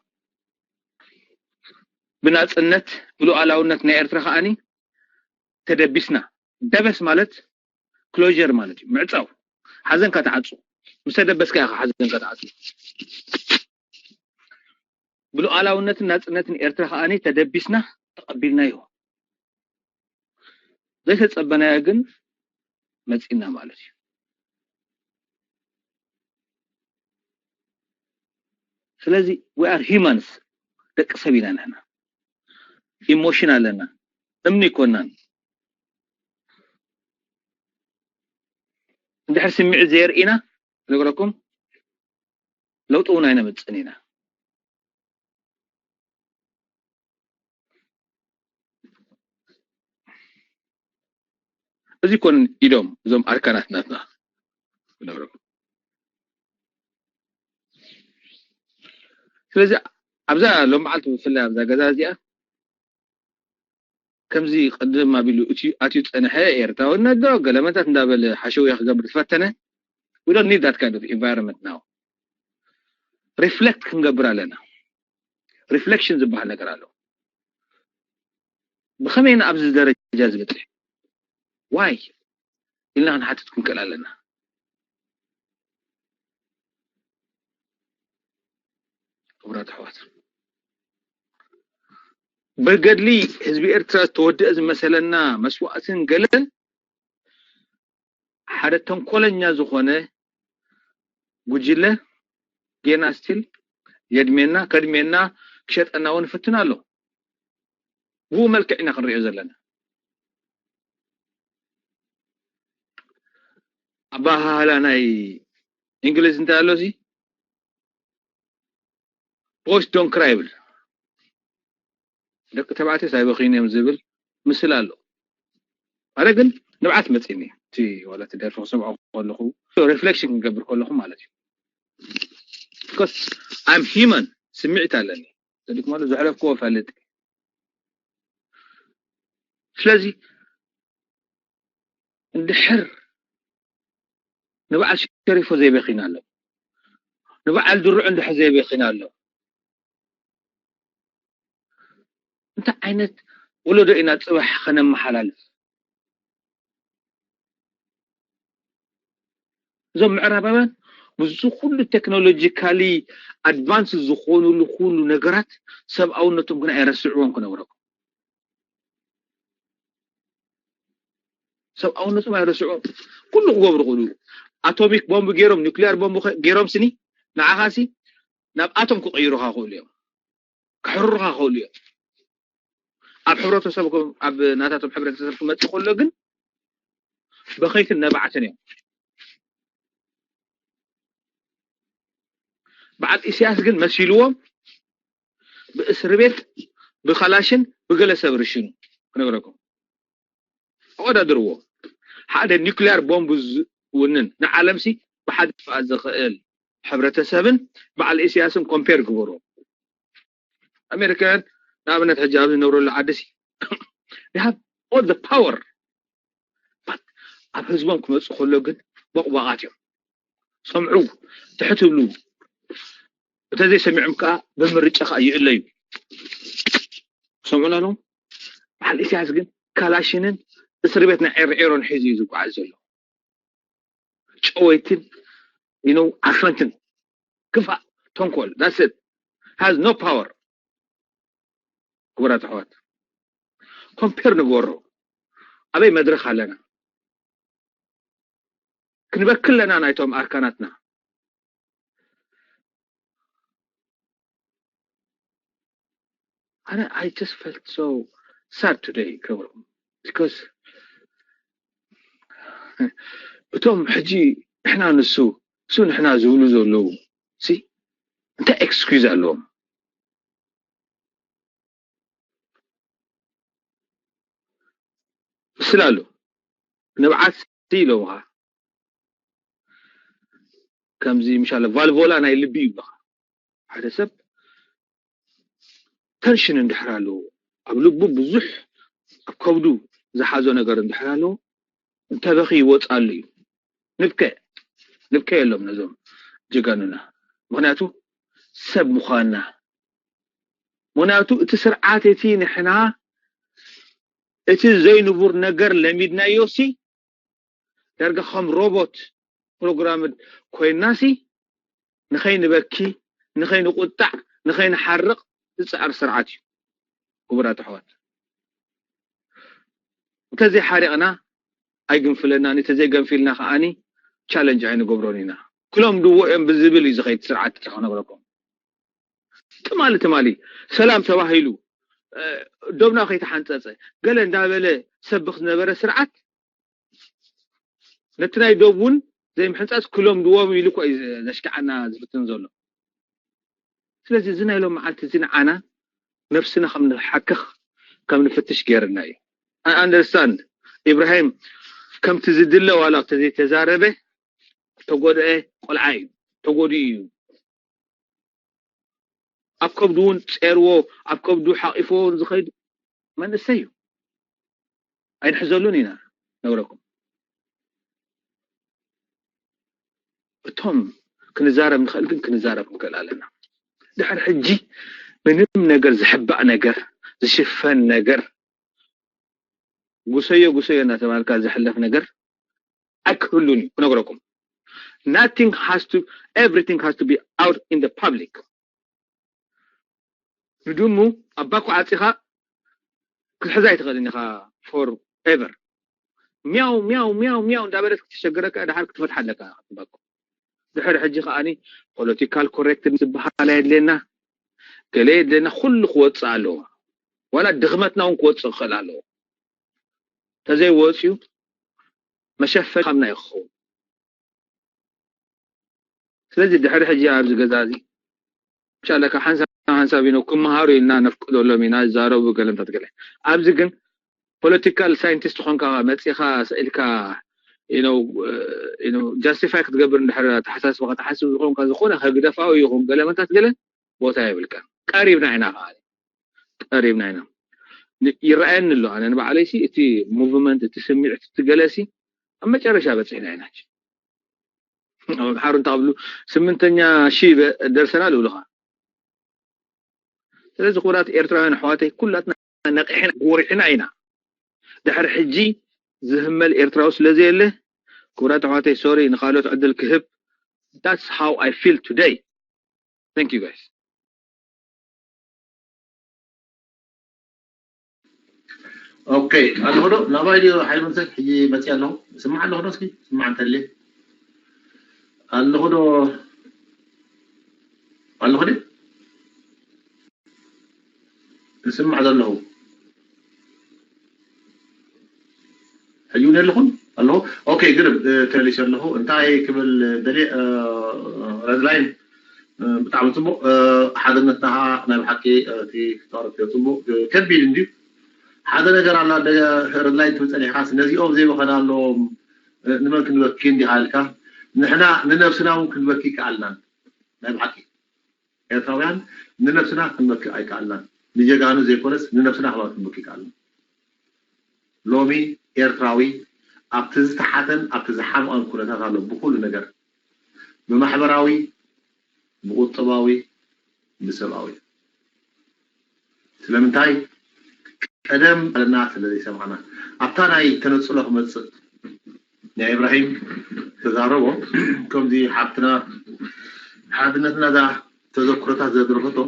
ብናፅነት ብሉኣላውነት ናይ ኤርትራ ከዓኒ ተደቢስና። ደበስ ማለት ክሎዥር ማለት እዩ፣ ምዕፃው። ሓዘንካ ትዓፁ። ምስ ተደበስካ ኢኻ ሓዘንካ ትዓፁ። ብሉኣላውነትን ናፅነትን ኤርትራ ከዓኒ ተደቢስና ተቐቢልናዮ። ዘይተፀበናዮ ግን መፂና ማለት እዩ። ስለዚ we are humans፣ ደቂ ሰብ ኢና ንሕና። ኢሞሽን ኣለና፣ እምኒ ይኮናን። እንድሕር ስምዒት ዘየርኢና ነገረኩም ለውጢ እውን ኣይነምፅን ኢና። እዚ ኮን ኢዶም እዞም ኣርካናት ናትና ዝነብሩ። ስለዚ ኣብዛ ሎም መዓልቲ ብፍላይ ኣብዛ ገዛ እዚኣ ከምዚ ቅድም ኣቢሉ እቲ ኣትዩ ዝጸንሐ ኤርትራውነት ዶ ገለመታት እንዳበለ ሓሸውያ ክገብር ዝፈተነ፣ we don't need that kind of environment now። ሪፍሌክት ክንገብር ኣለና። ሪፍሌክሽን ዝበሃል ነገር ኣሎ። ብኸመይ ኢና ኣብዚ ደረጃ ዝበፅሕ? ዋይ ኢልና ክንሓትት ክንክእል ኣለና። ክቡራት ኣሕዋት፣ ብገድሊ ህዝቢ ኤርትራ ዝተወደአ ዝመሰለና መስዋእትን ገለን ሓደ ተንኮለኛ ዝኾነ ጉጅለ ጌና ስቲል የድሜና ከድሜና ክሸጠና እውን ይፍትን ኣሎ። ብኡ መልክዕ ኢና ክንሪኦ ዘለና። ኣባሃህላ ናይ እንግሊዝ እንታይ ኣሎ እዚ? ቦይስ ዶን ክራይ ይብል። ደቂ ተባዕትዮ ኣይበኽዩን እዮም ዝብል ምስል ኣሎ። ኣረ ግን ንብዓት መፂኒ እቲ ዋላ እቲ ደርፊ ክሰምዖ ከለኹ ሪፍሌክሽን ክንገብር ከለኹ ማለት እዩ። Because I'm human፣ ስምዒት ኣለኒ። ዘድክመሉ ዘሕለፍክዎ ፈልጥ። ስለዚ እንድሕር ንበዓል ሸሪፎ ዘይበኺና ኣሎ፣ ንበዓል ድሩዕ እንድሕር ዘይበኺና ኣሎ፣ እንታይ ዓይነት ወለዶ ኢና ፅባሕ ከነመሓላልፍ? እዞም ምዕራባውያን ምስዚ ኩሉ ቴክኖሎጂካሊ ኣድቫንስ ዝኾኑሉ ኩሉ ነገራት ሰብኣውነቶም ግን ኣይረስዕዎም ክነብረኩም። ሰብኣውነቶም ኣይረስዕዎም። ኩሉ ክገብሩ ክእሉ። ኣቶሚክ ቦምብ ገይሮም፣ ኒውክሊየር ቦምብ ገይሮም ስኒ ንዓኻሲ ናብ ኣቶም ክቕይሩኻ ክእሉ እዮም። ክሕርሩኻ ክእሉ እዮም። ኣብ ሕብረተሰብ ኣብ ናታቶም ሕብረተሰብ ክመፅእ ከሎ ግን በኸይትን ነባዕትን እዮም። በዓል ኢሳያስ ግን መሲልዎም ብእስሪ ቤት ብካላሽን ብገለ ሰብ ርሽኑ ክነግረኩም። ኣወዳድርዎ። ሓደ ኒውክሊየር ቦምብ ዝውንን ንዓለምሲ ብሓደ ጥፋእ ዝኽእል ሕብረተሰብን በዓል ኢሳያስን ኮምፔር ግበሩ። ኣሜሪካውያን ንኣብነት ሕጂ ኣብ ዝነብረሉ ዓዲ ሲ they have all the power but ኣብ ህዝቦም ክመፁ ከሎ ግን ቦቕባቓት እዮም። ሰምዑ ትሕት ብሉ እንተዘይሰሚዖም ከዓ ብምርጫ ከዓ ይእለዩ። ሰምዑና ኣለኹም። በዓል ኢሳያስ ግን ካላሽንን እስሪ ቤት ናይ ዒርዒሮን ሒዙ እዩ ዝጓዓዝ ዘሎ። ጨወይትን you know ዓፈንትን ክፋእ ተንኮል that's it has no power። ክቡራት ኣሕዋት፣ ኮምፔር ንግበሮ። ኣበይ መድረኽ ኣለና? ክንበኪ ኣለና ናይቶም ኣርካናትና። ኣነ I just felt so sad today ክብሎም because እቶም ሕጂ ንሕና ንሱ እሱ ንሕና ዝብሉ ዘለዉ ሲ እንታይ ኤክስኪዝ ኣለዎም? ምስላ ኣሎ ንብዓት ኢሎምኻ ከምዚ ምሻለ ቫልቮላ ናይ ልቢ ይብልኻ ሓደ ሰብ ተንሽን እንድሕር ኣለዎ ኣብ ልቡ ብዙሕ ኣብ ከብዱ ዝሓዞ ነገር እንድሕር ኣለዎ እንተበኺ ይወፃሉ እዩ ንብከ ንብከ የሎም ነዞም ጀጋኑና ምክንያቱ ሰብ ምዃንና ምክንያቱ እቲ ስርዓት እቲ ንሕና እቲ ዘይንቡር ነገር ለሚድናዮ ሲ ዳርጋ ከም ሮቦት ፕሮግራምድ ኮይንና ሲ ንኸይንበኪ ንኸይንቁጣዕ ንኸይንሓርቕ ዝፅዓር ስርዓት እዩ ክቡራት ኣሕዋት እንተዘይሓሪቕና ኣይግንፍለናን እንተዘይገንፊልና ከዓኒ ቻለንጅ ኣይንገብሮን ኢና ክሎም ድዎ እዮም ብዝብል እዩ ዝኸይድ ስርዓት ክነግረኩም ትማሊ ትማሊ ሰላም ተባሂሉ ዶብና ከይተሓንፀፀ ገለ እንዳበለ ሰብኽ ዝነበረ ስርዓት ነቲ ናይ ዶብ እውን ዘይምሕንፃፅ ክሎም ድዎም ኢሉ እኮ እዩ ዘሽክዓና ዝፍትን ዘሎ ስለዚ እዚ ናይ ሎም መዓልቲ እዚ ንዓና ነብስና ከም ንሓክኽ ከም ንፍትሽ ገይርና እዩ I understand ኢብራሂም ከምቲ ዝድለ ዋላ ተዘይተዛረበ ተጎድአ ቆልዓ እዩ ተጎዲኡ እዩ ኣብ ከብዱ እውን ጸርዎ ኣብ ከብዱ ሓቂፍዎ እውን ዝኸይድ መንእሰይ እዩ ኣይንሕዘሉን ኢና ነብረኩም እቶም ክንዛረብ ንኽእል ግን ክንዛረብ ንኽእል ኣለና ድሕር ሕጂ ምንም ነገር ዝሕባእ ነገር ዝሽፈን ነገር ጉሰዮ ጉሰዮ እናተባልካ ዝሕለፍ ነገር ኣይክህሉን እዩ ክነግረኩም nothing has to everything has to be out in the public ንድሙ ኣብ ባኮ ዓፂኻ ክትሕዛ ኣይትኽእልን ኢኻ for ever ሚያው ሚያው ሚያው ሚያው እንዳበለት ክትሸገረካ ድሓር ክትፈትሓ ኣለካ ባኮ ድሕሪ ሕጂ ከዓኒ ፖለቲካል ኮሬክት ዝበሃል ኣየድልየና ገለ የድልየና ኩሉ ክወፅእ ኣለዎ ዋላ ድኽመትና እውን ክወፅእ ክኽእል ኣለዎ ተዘይወፅዩ መሸፈኒ ካምና እዩ ክኸውን ስለዚ ድሕሪ ሕጂ ኣብዚ ገዛ እዚ ሻለካ ሓንሳብ ሓንሳብ ኢኖ ክመሃሩ ኢልና ነፍቅደሎም ኢና ይዛረቡ ገለምታት ገለ ኣብዚ ግን ፖለቲካል ሳይንቲስት ኾንካ መፂኻ ስኢልካ ጃስቲፋይ ክትገብር እንድሕር ተሓሳስበ ከተሓስብ ዝኾንካ ዝኾነ ህግደፋዊ ይኹን ገለመታት ገለ ቦታ የብልካ ቀሪብና ኢና ከዓ ቀሪብና ኢና ይረኣየኒ ኣሎ ኣነ ንባዕለይሲ እቲ ሙቭመንት እቲ ስምዒት እቲ ገለሲ ኣብ መጨረሻ በፂሕና ኢና ኣብ ኣምሓሩ እንተ ክብሉ ስምንተኛ ሺ ደርሰናል ይብሉኻ ስለዚ ክቡራት ኤርትራውያን ኣሕዋተይ ኩላትና ነቂሕና ጎሪሕና ኢና ድሕሪ ሕጂ ዝህመል ኤርትራዊ ስለ ዘየለ ክቡራት ኣሕዋተይ sorry ንኻልኦት ዕድል ክህብ that's how I feel today thank you guys ኦኬ ኣለኹ ዶ ናባይ ድዩ ሓይሉ ንሰብ ሕጂ መፅእ ኣለኹ ስማዕ ኣለኹ ዶ እስኪ ስማዕ እንተልየ ኣለኹ ዶ ኣለኹ ድ ስማዕ ዘለኹ ሕጂ እውን ኣለኹን ኣለኹ ኦኬ ግርብ ተመሊሰ ኣለኹ እንታይ ክብል ደልየ ረድላይን ብጣዕሚ ፅቡቅ ሓድነትና ከዓ ናይ ብሓቂ እቲ ተረክዮ ፅቡቅ ከቢድ እንድዩ ሓደ ነገር ኣላ ረድላይን ትብል ፀኒሕካስ ነዚኦም ዘይበኸና ኣለዎም ንመን ክንበኪ እንዲኻ ኢልካ ንሕና ንነብስና እውን ክንበኪ ይከኣልናን ናይ ብሓቂ ኤርትራውያን ንነብስና ክንበኪ ኣይከኣልናን ንጀጋኑ ዘይኮነስ ንነብስና ክባ ክንበኪ ይከኣልና ሎሚ ኤርትራዊ ኣብቲ ዝተሓተን ኣብቲ ዝሓምቐን ኩነታት ኣሎ ብኩሉ ነገር ብማሕበራዊ ብቁጠባዊ ብሰብኣዊ ስለምንታይ ቀደም ኣለና ስለ ዘይሰማዕና ኣብታ ናይ ተነፅሎ ክመፅእ ናይ ኢብራሂም ተዛረቦ ከምዚ ሓብትና ሓድነትና እዛ ተዘክሮታት ዘድረፈቶ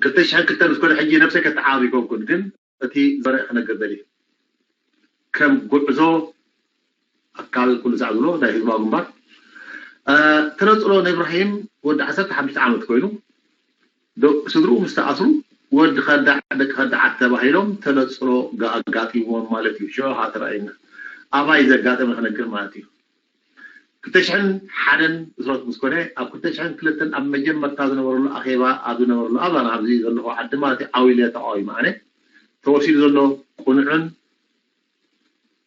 ክልተ ሽሕን ክልተን ምስ ኮነ ሕጂ ነብሰይ ከተዓባቢ ይኮንኩን፣ ግን እቲ ዘረእ ክነግር ደልየ። ከም ጉዕዞ ኣካል ኩሉ ሳዕ ዝብሎ ናይ ህዝባዊ ግንባር፣ እ፣ ተነጽሎ ንእብራሂም ወዲ ዓሰርተ ሓሙሽተ ዓመት ኮይኑ፣ ዶ-፣ ስድርኡ ምስ ተኣስሩ፣ ወዲ ከዳዕ ደቂ ከዳዓት ተባሂሎም ተነጽሎ ኣጋጢምዎም ማለት እዩ። ሽዑ ኸዓ ተራእየና። ኣባይ ዘጋጠመ ክነግር ማለት እዩ። ክልተ ሽሕን ሓደን ብስሮት ምስ ኮነ፣ ኣብ ክልተ ሽሕን ክልተን ኣብ መጀመርታ ዝነበረሉ ኣኼባ ኣብ ዝነበረሉ፣ ኣባና ኣብዚ ዘለኹ ዓዲ ማለት እዩ፣ ዓው ኢለ ተቃዊመ ኣነ። ተወሲዱ ዘሎ ቅኑዕን፣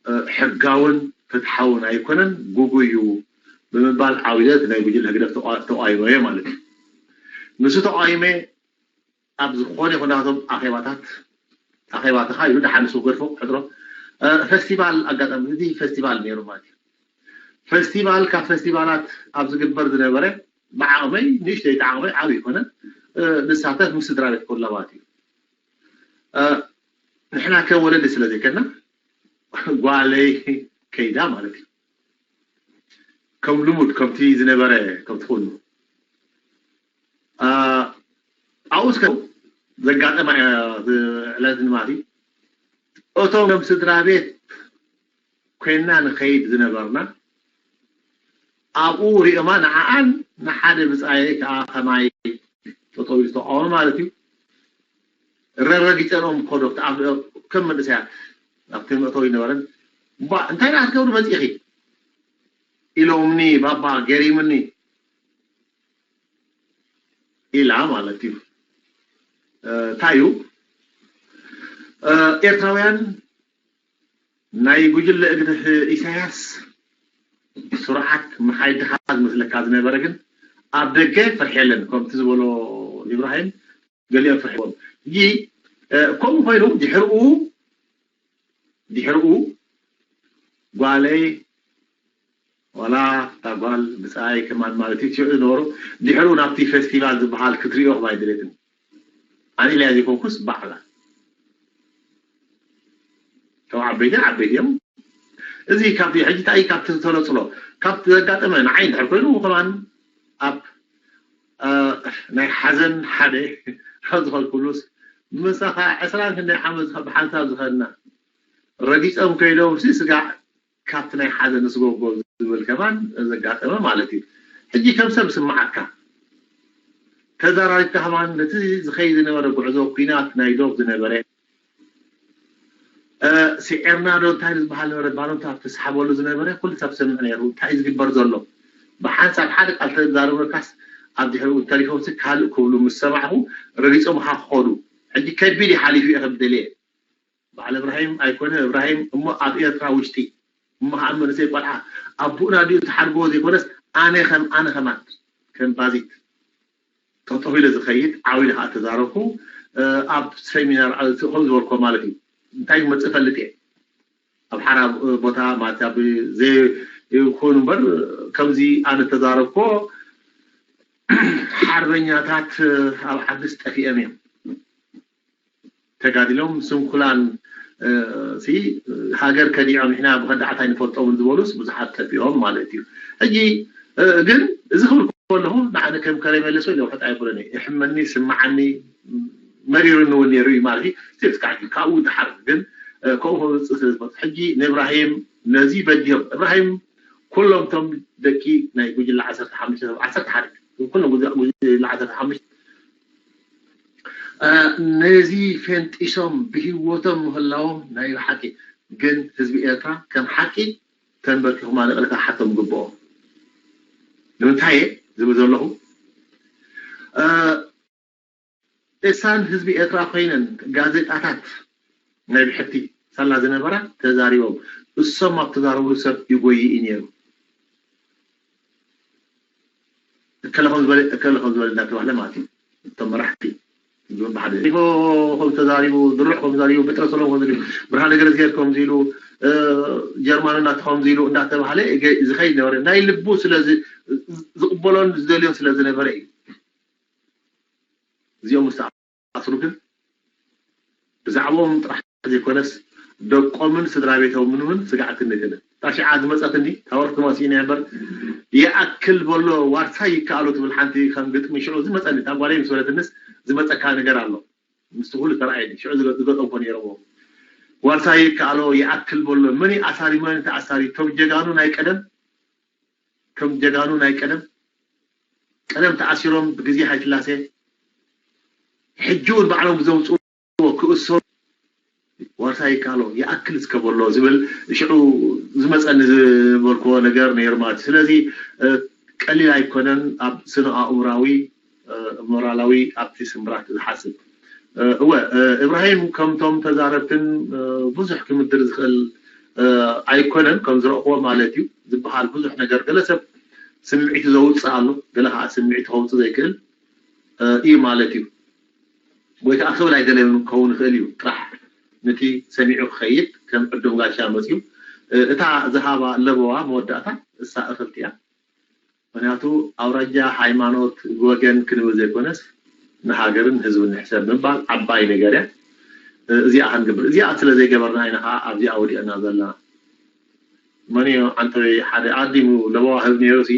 እ፣ ሕጋውን ፍትሓውን ኣይኮነን፣ ጉጉይ እዩ ብምባል ዓው ኢለ እቲ ናይ ጉጅለ ህግደፍ ተቃ-፣ ተቃዊመዮ ማለት እዩ። ንሱ ተቃዊመ ኣብ ዝኾነ ይኹን ናቶም ኣኼባታት፣ ኣኼባ ተኻይዱ ደሓን ንሱ ገድፎ ክሕድሮ፣ እ፣ ፈስቲቫል ኣጋጣሚ፣ እዚ ፈስቲቫል ነይሩ ማለት እዩ። ፈስቲቫል ካብ ፈስቲቫላት ኣብ ዝግበር ዝነበረ ብዓቕመይ፣ ንእሽተይ ዓቕመይ፣ ዓብዪ ይኮነ፣ እ፣ ንሳተፍ ምስ ስድራ ቤት ኩላ ማለት እዩ። እ፣ ንሕና ከም ወለዲ ስለ ዘይከና ጓለይ ከይዳ ማለት እዩ። ከም ልሙድ ከምቲ ዝነበረ ከምቲ ኩሉ፣ እ፣ ኣብኡ እስከ ዘጋጠማ እያ፣ እ፣ ዕለት ማለት እዩ። እቶም ከም ስድራ ቤት ኮይንና ንኸይድ ዝነበርና፣ ኣብኡ ሪኦማ ንዓኣን ንሓደ ብጻየይ ከኣ ከማይ ጠጠው ኢሉ ዝተቃወመ ማለት እዩ። ረረጊጸንኦም ኮዶ፣ ከም መንእሰያት ኣብቲ መእተዊ ይነበረን፣ "እባ እንታይ ደኣ ክትገብሩ መጺእኺ?" ኢሎምኒ፣ ባባ ገሪምኒ ኢላ ማለት እዩ። እ፣ እንታይ እዩ? እ፣ ኤርትራውያን ናይ ጉጅለ እግድህ ኢሳያስ ስርዓት ምሓይ ድኻ ዝመስለካ ዝነበረ፣ ግን ኣብ ደገ ፍርሒ የለን። ከምቲ ዝበሎ ኢብራሂም፣ ገሊኦም ፍርሕዎም። ሕጂ፣ እ፣ ከምኡ ኮይኑ ድሕርኡ፣ ድሕርኡ ጓለይ ዋላ እታ ጓል ብጻይ ከማን ማለት እዩ፣ ሽዑ ዝነበሩ ድሕርኡ ናብቲ ፌስቲቫል ዝበሃል ክትሪኦ ከም ኣይደለየትን። ኣነ ኢለያ ዘይኮንኩስ ባዕላ። ካብ ዓበይቲ ዓበይቲ እዮም። እዚ ካብቲ ሕጂ እንታይ ካብቲ ዝተነጽሎ፣ ካብቲ ዘጋጠመ ንዓይ እንድሕር ኮይኑ ከማን ኣብ፣ እ፣ ናይ ሓዘን ሓደ ካብ ዝኾንኩሉስ ምሳኻ ዕስራን ክንደይ ዓመት ብሓንሳብ ዝኸድና ረጊጾም ከይዶም ሲ ስጋዕ ካብቲ ናይ ሓዘን ስጎጎ ዝብል ከማን ዘጋጠመ ማለት እዩ። ሕጂ ከም ሰብ ስምዓካ ተዛራሪብካ ከማን ነቲ ዝኸይድ ዝነበረ ጉዕዞ ኲናት ናይ ዶብ ዝነበረ፣ እ፣ ስዒርና ዶ እንታይ ዝበሃል ነበረ፣ ባሎንታት ትስሓበሉ ዝነበረ ኩሉ ሰብ ሰምዕ ነይሩ። እንታይ እዩ ዝግበር ዘሎ? ብሓንሳብ ሓደ ቃል ተዛረበካስ ኣብ ድሕሪኡ ተሪፎምሲ ካልእ ክብሉ ምስ ሰማዕኹ ረጊጾምኻ ክኸዱ። ሕጂ ከቢድ እዩ ሓሊፉ እየ ከብደልየ። በዓል እብራሂም ኣይኮነ እብራሂም እሞ ኣብ ኤርትራ ውሽጢ እሞ ከዓ መንእሰይ ቆልዓ ኣቦኡና ድዩ ተሓርጎ ዘይኮነስ ኣነ ከም ኣነ ከማን ከም ባዚት ጠጠው ኢለ ዝኸይድ ዓው ኢለ ከዓ ተዛረብኩ። እ፣ ኣብ ሴሚናር ኣብ ከም ዝበልኮ ማለት እዩ እንታይ ክመፅእ ፈልጥ እየ ኣብ ሓራ ቦታ ማለት ኣብ ዘይኮኑ እምበር ከምዚ ኣነ ተዛረብኮ ሓርበኛታት ኣብ ዓድስ ጠፊኦም እዮም። ተጋዲሎም ስንኩላን፣ እ፣ ሲ ሃገር ከዲዖም ንሕና ብኸዳዕት ኣይንፈልጦምን ዝበሉስ ብዙሓት ጠፊኦም ማለት እዩ። ሕጂ፣ እ፣ ግን እዚ ክብል ከለኹ ንዓነ ከም ከረሜለ ሰው ለውሕጥ ኣይብሎን እየ። ይሕመኒ፣ ይስምዓኒ፣ መሪሩኒ እውን ነይሩ እዩ ማለት እዩ። ስቲል እስካዕ ግን ካብኡ ድሓር ግን፣ እ፣ ከምኡ ክመፅእ ስለ ዝመፅእ ሕጂ ንእብራሂም ነዚ በዲሆም እብራሂም ኩሎም እቶም ደቂ ናይ ጉጅለ ዓሰርተ ሓሙሽተ ዓሰርተ ሓደ ኩሎም ጉጅለ ዓሰርተ ሓሙሽተ እ፣ ነዚ ፈንጢሶም ብህይወቶም ምህላዎም ናይ ብሓቂ ግን ህዝቢ ኤርትራ ከም ሓቂ ተንበርኪኹ ማለቕልካ ሓቶም ግብኦ። ንምንታይ እየ ዝብል ዘለኹ? እ፣ ቅሳን ህዝቢ ኤርትራ ኮይነን ጋዜጣታት ናይ ብሕቲ ሳላ ዝነበራ ተዛሪቦም። እሶም ኣብ ተዛረብሉ ሰብ ይጎይ እዩ ነይሩ። እከለ ከም ዝበለ፣ እከለ ከም ዝበለ እንዳተባህለ ማለት እዩ። እቶም መራሕቲ እዞም ብሓደ ኢፎ ከም ተዛሪቡ፣ ድሩዕ ከም ተዛሪቡ፣ በትረ ሰሎም ከም ተዛሪቡ፣ ብርሃነ ገረዝጊሄር ከምዚ ኢሉ፣ እ፣ ጀርማን እናተ ከምዚ ኢሉ እንዳተባህለ እገ-፣ ዝኸይድ ነበረ። ናይ ልቡ ስለ ዝ-፣ ዝቕበሎን ዝደልዮን ስለ ዝነበረ እዩ። እዚኦም ምስ ተኣስሩ ግን ብዛዕባኦም ጥራሕ ዘይኮነስ ደቆምን ስድራ ቤቶምን እውን ስጋዕትነት የለን። እታ ሽዓ ዝመጸትኒ እታ ወርሒ ተማሲእና እያ እምበር ይኣክል በሎ ዋርሳይ ይከኣሎ ትብል ሓንቲ ከም ግጥሚ ሽዑ ዝመፀኒ፣ እታ ጓለይ ምስ በለትንስ ዝመፀካ ነገር ኣሎ። ምስቲ ኩሉ ተረኣየኒ። ሽዑ ዝገ-፣ ዝገጠምኮ ነይረዎ። ዋርሳይ ይከኣሎ፣ ይኣክል በሎ፣ መን እዩ ኣሳሪ፣ መን እዩ ተኣሳሪ? እቶም ጀጋኑ ናይ ቀደም፣ እቶም ጀጋኑ ናይ ቀደም፣ ቀደም ተኣሲሮም ብግዜ ሃይለስላሴ፣ ሕጂ እውን ባዕሎም ዘውፅእዎ ክእሰሩ፣ ዋርሳይ ይከኣሎ፣ ይኣክል እስከ በሎ ዝብል ሽዑ ዝመፀኒ ዝበልክዎ ነገር ነይሩ ማለት እዩ። ስለዚ፣ እ፣ ቀሊል ኣይኮነን ኣብ ስነ ኣእምራዊ፣ እ፣ ሞራላዊ ኣብቲ ስምብራት ዝሓስብ። እ፣ እወ፣ እ፣ እብራሂም፣ ከምቶም ተዛረብትን፣ እ፣ ብዙሕ ክምድር ዝኽእል፣ እ፣ ኣይኮነን፣ ከም ዝረእኽዎ ማለት እዩ ዝበሃል ብዙሕ ነገር። ገለ ሰብ ስምዒቱ ዘውፅእ ኣሎ፣ ገለ ከዓ ስምዒቱ ከውፅእ ዘይክእል፣ እ፣ እዩ ማለት እዩ። ወይ ከዓ ክብል ኣይደለዮን ክኸውን ይኽእል እዩ፣ ጥራሕ ነቲ ሰሚዑ ክኸይድ ከም ዕዱም ጋሻ መፅዩ። እ፣ እታ ዝሃባ ለበዋ መወዳእታ እሳ እኽልቲ እያ። ምክንያቱ ኣውራጃ፣ ሃይማኖት፣ ወገን ክንብል ዘይኮነስ ንሃገርን ህዝብን ንሕሰብ ምባል ዓባይ ነገር እያ። እ፣ እዚኣ ክንገብር፣ እዚኣ ስለ ዘይገበርና ኢና ከዓ ኣብዚኣ ወዲቕና ዘለና። መን እዩ ዓንተበይ ሓደ ኣዲሙ ለበዋ ህብ ነይሩ ሲ፣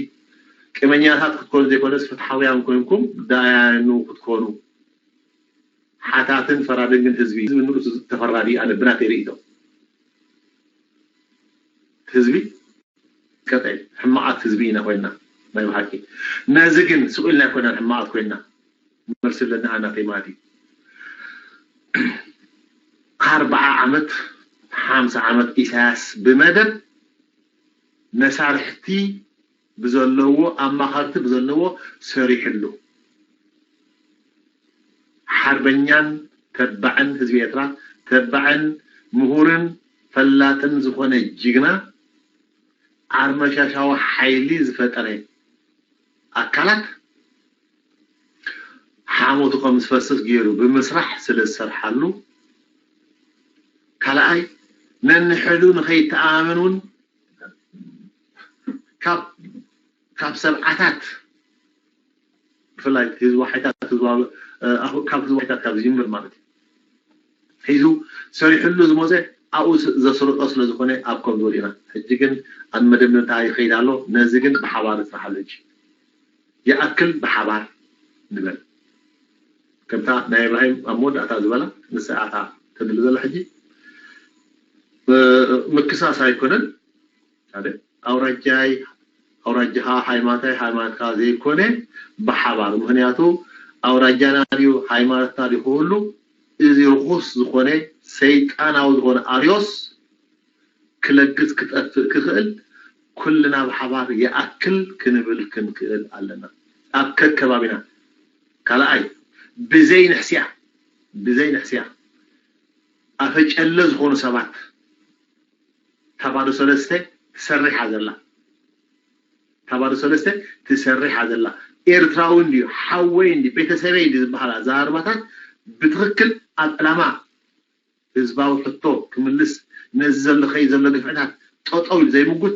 ቅመኛታት ክትኮኑ ዘይኮነስ ፍትሓውያን ኮንኩም ዳያኑ ክትኮኑ። ሓታትን ፈራድን ግን ህዝቢ፣ ህዝቢ ንርእሱ ተፈራዲ ኣነ ብናተይ ርእይቶ። ህዝቢ ቀጠይ ሕማቓት ህዝቢ ኢና ኮይና ናይ ብሓቂ። ነዚ ግን ስቕ ኢልና ኣይኮናን ሕማቓት ኮይና። መልሲ ኣለና ኣናተይ ማለት እዩ። ኣርብዓ ዓመት፣ ሓምሳ ዓመት ኢሳያስ ብመደብ መሳርሕቲ ብዘለዎ፣ ኣማኸርቲ ብዘለዎ ሰሪሕሉ። ሓርበኛን ተባዕን ህዝቢ ኤርትራ፣ ተባዕን ምሁርን ፈላጥን ዝኾነ ጅግና፣ ዓርመሻሻዊ ሓይሊ ዝፈጠረ ኣካላት ሓሞቱ ከም ዝፈስስ ገይሩ ብምስራሕ ስለ ዝሰርሓሉ፣ ካልኣይ ነንሕዱ ንኸይተኣማመን እውን ካብ፣ ካብ ሰብዓታት ብፍላይ ህዝቢ ዋሕታት፣ ህዝባዊ፣ እ፣ ኣብ፣ ካብ ህዝቢ ዋሕታት ካብ ዝጅምር ማለት እዩ። ሒዙ ሰሪሕሉ ዝመፀ ኣብኡ ስ-፣ ዘስርጦ ስለ ዝኾነ ኣብ ከም ዝወድእና። ሕጂ ግን ኣብ መደምደምታ ይኸይድ ኣሎ። ነዚ ግን ብሓባር ንስራሓሉ። ሕጂ ይኣክል ብሓባር ንበል። ከምታ ናይ እብራሂም ኣብ መወዳእታ ዝበላ ንሳ እያ እታ ተድሊ ዘላ ሕጂ። እ፣ ምክሳስ ኣይኮነን። ሓደ ኣውራጃይ ኣውራጃኻ፣ ሃይማኖታይ ሃይማኖትካ ዘይኮነ ብሓባር። ምክንያቱ ኣውራጃና ድዩ ሃይማኖትና ድዩ ክህሉ፣ እዚ ርኹስ ዝኾነ ሰይጣናዊ ዝኾነ ኣርዮስ ክለግስ ክጠፍእ ክኽእል ኩልና ብሓባር ይኣክል ክንብል ክንክእል ኣለና። ኣብ ከከባቢና ካልኣይ ብዘይ ንሕስያ፣ ብዘይ ንሕስያ ኣፈጨለ ዝኾኑ ሰባት እታ ባዶ ሰለስተ ትሰርሕ እያ ዘላ። እታ ባዶ ሰለስተ ትሰርሕ እያ ዘላ። ኤርትራዊ እንድዩ፣ ሓወይ እንድዩ፣ ቤተሰበይ እንድዩ ዝበሃል ኣዘራርባታት ብትኽክል ኣብ ዕላማ ህዝባዊ ሕቶ ክምልስ፣ ነዚ ዘሎ ከይድ ዘሎ ግፍዕታት ጠጠው ኢሉ ዘይምጉት፣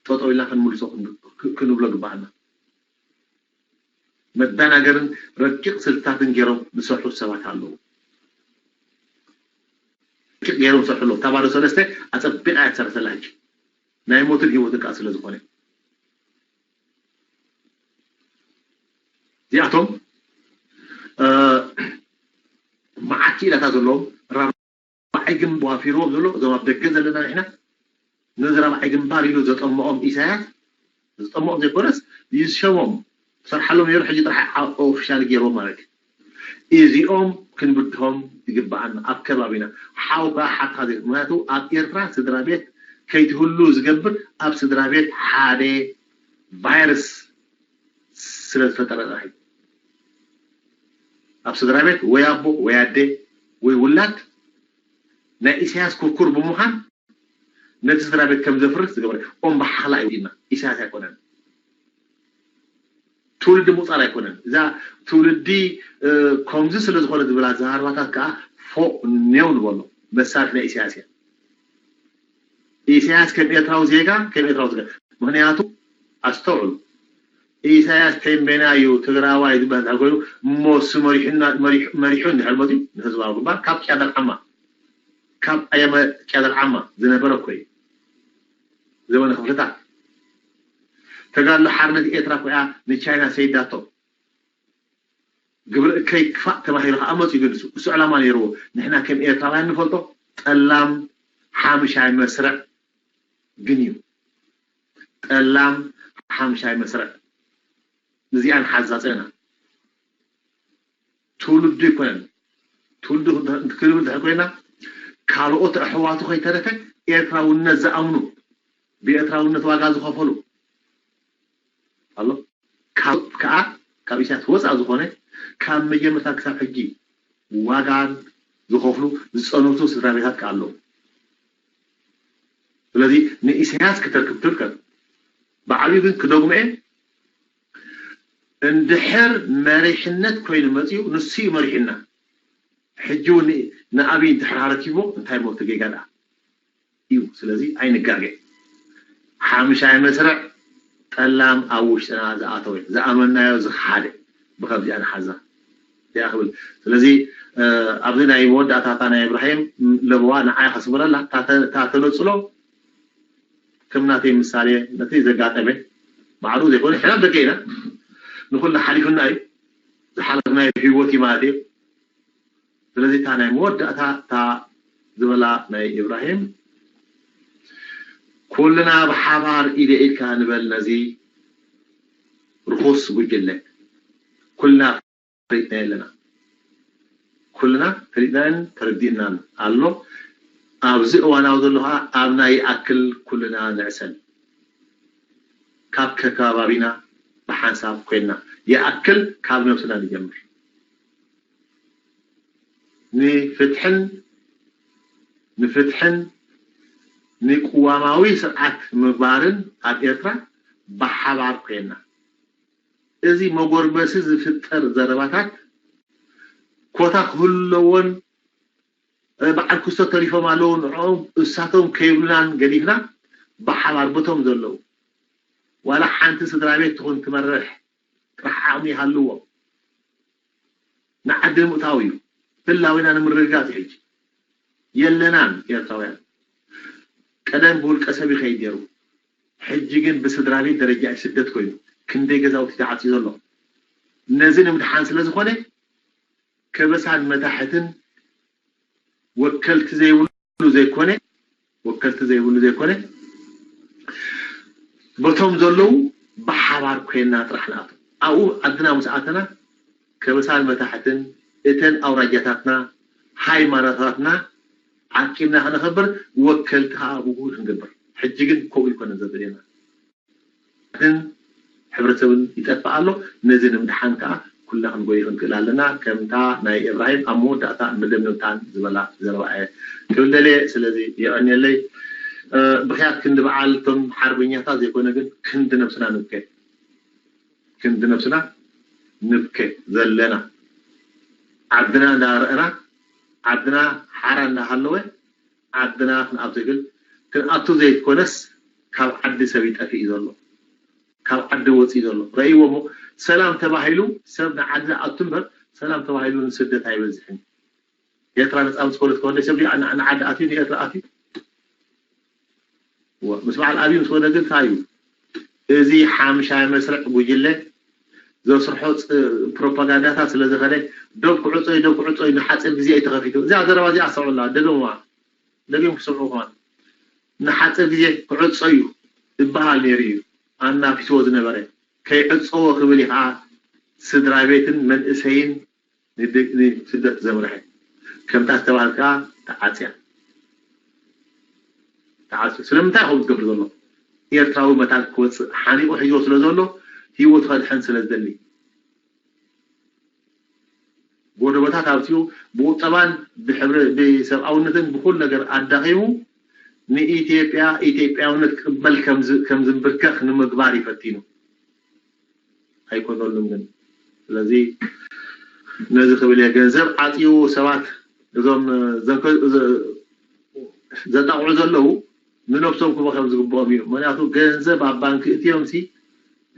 ጠጠው ኢልና ክንምልሶ ክን-፣ ክንብሎ ግባኣና። መደናገርን ረቂቕ ስልትታትን ገይሮም ዝሰርሑ ሰባት ኣለዉ። ረቂቕ ገይሮም ዝሰርሑ ኣለዉ። እታ ባዶ ሰለስተ ኣጸቢቓ እያ ትሰርሕ ዘላ ሕጂ። ናይ ሞትን ህይወትን ከኣ ስለ ዝኾነ። እዚኣቶም፣ እ፣ መዓት ክኢላታት ዘለዎም፣ ራብዓይ ግንባር ዋፊርዎም ዘሎ፣ እዞም ኣብ ደገ ዘለና ንሕና፣ ነዚ ራብዓይ ግንባር ኢሉ ዘጠመቖም ኢሳያስ፣ ዘጠመቖም ዘይኮነስ፣ ዝሸሞም፣ ዝሰርሓሎም ነይሩ፣ ሕጂ ጥራሕ ኣ-፣ ኦፊሻል ገይርዎም ማለት እዩ። እዚኦም ክንብድሆም ይግባኣና ኣብ ከባቢና። ሓውካ ሓትካ ዘይ-፣ ምክንያቱ ኣብ ኤርትራ ስድራ ቤት ከይትህሉ ዝገብር ኣብ ስድራ ቤት ሓደ ቫይረስ ስለ ዝፈጠረ ጥራሕ እዩ። ኣብ ስድራ ቤት ወይ ኣቦ ወይ ኣደ ወይ ውላድ ናይ ኢሳያስ ኩርኩር ብምዃን ነቲ ስድራ ቤት ከም ዘፍርስ ዝገበረ ኦም በሓላ እዩ ኢልና። ኢሳያስ ኣይኮነን። ትውልዲ ምቁጻር ኣይኮነን። እዛ ትውልዲ፣ እ፣ ከምዚ ስለ ዝኾነ ዝብል ኣዘራርባታት ከኣ ፎእ ኔው ንበሎ። መሳርሒ ናይ ኢሳያስ እያ። ኢሳያስ ከም ኤርትራዊ ዜጋ፣ ከም ኤርትራዊ ዜጋ። ምኽንያቱ፣ ኣስተውዕሉ። ኢሳያስ ተንቤናይ እዩ፣ ትግራዋይ ዝበሃል እንድሕር ኮይኑ፣ እሞ እሱ መሪሑና፣ መሪሑ፣ መሪሑ እንድሕር መፅዩ ንህዝባዊ ግንባር፣ ካብ ቅያዳ ኣልዓማ፣ ካብ ኣያመ ቅያዳ ኣልዓማ ዝነበረ እኮ እዩ። ዘበነ ክፍልታት። ተጋድሎ ሓርነት ኤርትራ ኮይኣ ንቻይና ሰይዳቶ። ግብሪ እከይ ክፋእ ተባሂሉ ከዓ መፅኡ ግን እሱ ዕላማ ነይርዎ። ንሕና ከም ኤርትራውያን ንፈልጦ ጠላም ሓምሻይ መስርዕ ግን እዩ። ጠላም ሓምሻይ መስርዕ ንዚኣን ሓዛ ፀና ትውልዱ ይኮነን። ትውልዱ ክንብል ድሕር ኮይና ካልኦት ኣሕዋቱ ከይተረፈ ኤርትራውነት ዝኣምኑ ብኤርትራውነት ዋጋ ዝኸፈሉ ኣሎ። ካብ ከዓ ካብ ኢሳያስ ወፃእ ዝኾነ ካብ መጀመርታ ክሳብ ሕጂ ዋጋን ዝኸፍሉ ዝፀንቱ ስድራ ቤታት ከዓ ኣለዉ። ስለዚ ንኢሳያስ ክተርክብ ትርከብ። ብዓብዩ ግን ክደግሞ እየ። እንድሕር መሪሕነት ኮይኑ መፅኡ ንሱ እዩ መሪሕና። ሕጂ እውን ንኣብይ እንድሕር ኣረኪቦ እንታይ ሞት ጌጋ ደኣ እዩ። ስለዚ ኣይንጋገ። ሓምሻይ መስርዕ ጠላም ኣብ ውሽጥና ዝኣተወ ዝኣመናዮ ዝኸሓደ ብከምዚኣ ንሓዛ እዚኣ ክብል። ስለዚ ኣብዚ ናይ መወዳእታታ ናይ እብራሂም ለበዋ ንዓይ ከስምረላ እታ ተነፅሎ ከም ናተይ ምሳሌ ነቲ ዘጋጠመ ባዕሉ ዘይኮነ ሕና ደቂ ኢና ንኩሉ ሓሊፉና እዩ ዝሓለፍናዮ ህይወት እዩ ማለት እዩ። ስለዚ እታ ናይ መወዳእታ እታ ዝበላ ናይ ኢብራሂም ኩልና ብሓባር ኢደ ኢድካ ንበል ነዚ ርኹስ ጉጅለ ኩልና ፈሊጥና ኣለና። ኩልና ፈሊጥናን ተረዲእናን ኣሎ። ኣብዚ እዋናዊ ዘሎ ከዓ ኣብ ናይ ይኣክል ኩልና ንዕሰል። ካብ ከከባቢና ብሓንሳብ ኮይንና ይኣክል ካብ ነብስና ንጀምር። ንፍትሕን ንፍትሕን ንቅዋማዊ ስርዓት ምግባርን ኣብ ኤርትራ ብሓባር ኮይንና እዚ መጎርበሲ ዝፍጠር ዘረባታት ኮታ ክህለዎን በዓል ክስቶ ተሪፎም ኣለዉ ንዕኦም እሳቶም ከይብሉናን ገዲፍና ብሓባር በቶም ዘለዉ ዋላ ሓንቲ ስድራ ቤት ትኹን ትመርሕ ጥራሕ ዓቕሚ ይሃልዎም ንዓዲ ንምእታው እዩ ህላዊና ንምርግጋጽ ሕጂ የለናን ኤርትራውያን ቀደም ብውልቀ ሰብ ይኸይድ ነይሩ ሕጂ ግን ብስድራ ቤት ደረጃ እዩ ስደት ኮይኑ ክንደይ ገዛውቲ ተዓፅዩ ዘሎ ነዚ ንምድሓን ስለ ዝኾነ ከበሳን መታሕትን ወከልቲ ዘይብሉ ዘይኮነ ወከልቲ ዘይብሉ ዘይኮነ በቶም ዘለዉ ብሓባር ኮይና ጥራሕ ንኣቱ ኣብኡ ዓድና ምስ ኣተና ከበሳን መታሕትን እተን ኣውራጃታትና ሃይማኖታትና ዓቂብና ክነኸብር ወከልቲ ከዓ ብኡ ክንገብር ሕጂ ግን ከምኡ ይኮነ ዘድልየና ግን ሕብረተሰብን ይጠፍእ ኣሎ። ነዚ ንምድሓን ከዓ ኩልና ክንጎይ ክንክእል ኣለና። ከምታ ናይ እብራሂም ኣብ መወዳእታ መደምደምታን ዝበላ ዘረባ እየ ክብል ደልየ። ስለዚ የቐንየለይ። ብክያት ክንዲ በዓል እቶም ሓርበኛታት ዘይኮነ ግን ክንዲ ነብስና ንብከ ክንዲ ነብስና ንብከ ዘለና ዓድና እንዳረእና ዓድና ሓራ እንዳሃለወ ዓድና ክንኣቱ ይብል ክንኣቱ ዘይኮነስ ካብ ዓዲ ሰብ ይጠፍእ እዩ ዘሎ ካብ ዓዲ ወፅእ ዘሎ ረእይዎ እሞ ሰላም ተባሂሉ ሰብ ንዓዲ ኣቱ እምበር ሰላም ተባሂሉ ንስደት ኣይበዝሕን ኤርትራ ነፃ ምስ ኮነት ከወደ ሰብ ንዓዲ ኣትዩ ንኤርትራ ኣትዩ ምስ በዓል ኣብዩ ምስ ኮነ ግን እንታይ እዩ እዚ ሓምሻይ መስርዕ ጉጅለ ዘስርሖ ፕሮፓጋንዳታት ስለ ዝኸደ ዶብ ክዕፀዩ ዶብ ክዕፀዩ ንሓፂር ግዜ እዩ ተኸፊቱ እዚኣ ዘረባ እዚኣ ኣስተውዕላ ደገምዋ ደጊም ክሰምዑ ከማን ንሓፂር ግዜ ክዕፀ እዩ ዝበሃል ነይሩ እዩ ኣናፊስዎ ዝነበረ ከይዕፀዎ ክብል እዩ ከዓ ስድራ ቤትን መንእሰይን ንስደት ዘምርሐ ከምታ ዝተባህል ከዓ ተዓፅያ ተዓፅዩ ስለምንታይ ከምኡ ዝገብር ዘሎ ኤርትራዊ መታን ክወፅእ ሓኒቑ ሒዝዎ ስለ ዘሎ ህይወቱ ከድሕን ስለ ዝደሊ ጎደቦታት ኣብትኡ ብቁጠባን ብሰብኣውነትን ብኩሉ ነገር ኣዳኺሙ ንኢትዮጵያ ኢትዮጵያውነት ክቕበል ከም ዝንብርከኽ ንምግባር እዩ ፈቲኑ ኣይኮነሉን ግን ስለዚ ነዚ ክብል እየ ገንዘብ ዓፅዩ ሰባት እዞም ዘጣቕዑ ዘለዉ ንነብሶም ክቦ ከም ዝግብኦም እዩ ምክንያቱ ገንዘብ ኣብ ባንኪ እትዮም ሲ